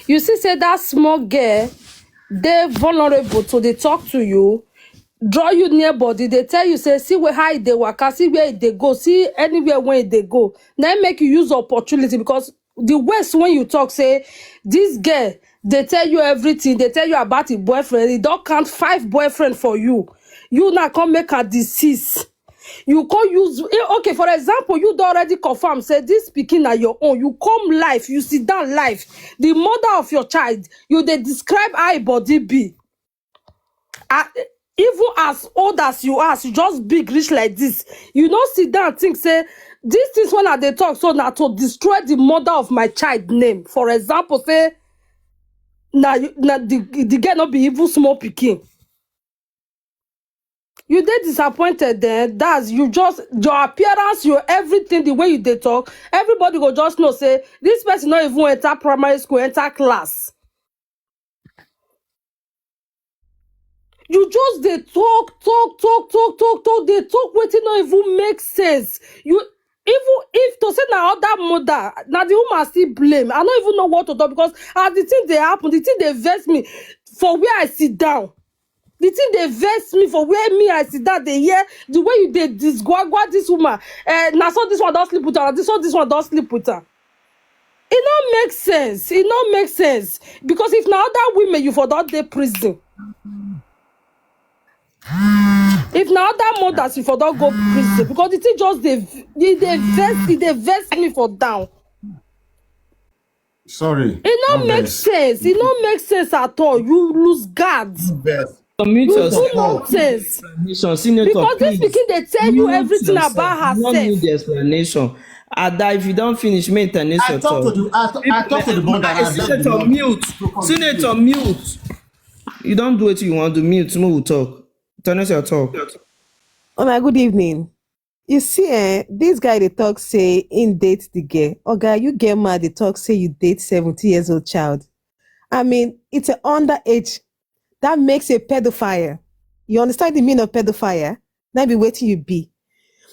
You see, say that small girl, they vulnerable to they talk to you, draw you near body, they tell you, say, see where how they waka, see where they go, see anywhere when they go. Then make you use opportunity, because the worst when you talk, say, this girl, they tell you everything, they tell you about your boyfriend, he don't count five boyfriend for you. You now come make a disease. You come use, eh, okay, for example, you don already confirm say this pikin na your own. You come life, you sit down life. The mother of your child, you dey describe how e body be. Ah, even as old as you are, as you just big reach like this, you no sit down think say these things when I dey talk so na to destroy the mother of my child name. For example, say na you, na the the girl no be even small pikin. You dey disappointed then. That's you just your appearance, your everything, the way you dey talk, everybody go just know say this person no even enter primary school, enter class. You just dey talk, talk, talk, talk, talk, talk, dey talk wetin no even make sense. You even if to say na other mother, na the woman still blame. I no even know what to talk because as the thing dey happen, the thing dey vex me for where I sit down. The thing dey vex me for where me I sit down dey hear the way you dey disgwagwa this woman. Eh, na so this one don sleep with her, this one, this one don sleep with her. E no make sense. E no make sense because if na other women you for don dey prison. If na other mothers you for don go prison because the thing just dey e dey vex e dey vex me for down. Sorry. E no make sense. E no make sense at all. You lose guard. Unmute You do yourself. nonsense. Explanation. Senator, Because this please. Pikin dey tell you Mute everything yourself. about You don't herself. Need the explanation. Ada, if you don't finish, make I international talk to talk. the I, t- I talk to the mother. Ah, And I beg the Senator, mother mute. to come Senator, mute. You don't do what you want to do. Mute. Mo will talk. International talk. Oh my good evening. You see, eh, this guy they talk say in date the girl. Oga, you get mad, they talk say you date seventy years old child. I mean, it's an underage. That makes a pedophile. You understand the meaning of pedophile? That be waiting you be.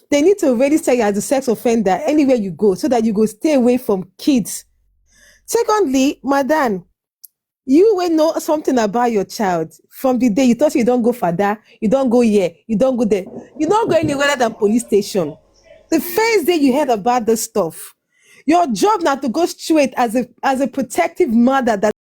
They need to register you as a sex offender anywhere you go so that you go stay away from kids. Secondly, madam, you will know something about your child from the day you thought you don't go further, you don't go here, you don't go there. You don't go anywhere other than police station. The first day you heard about this stuff, your job now to go straight as a as a protective mother that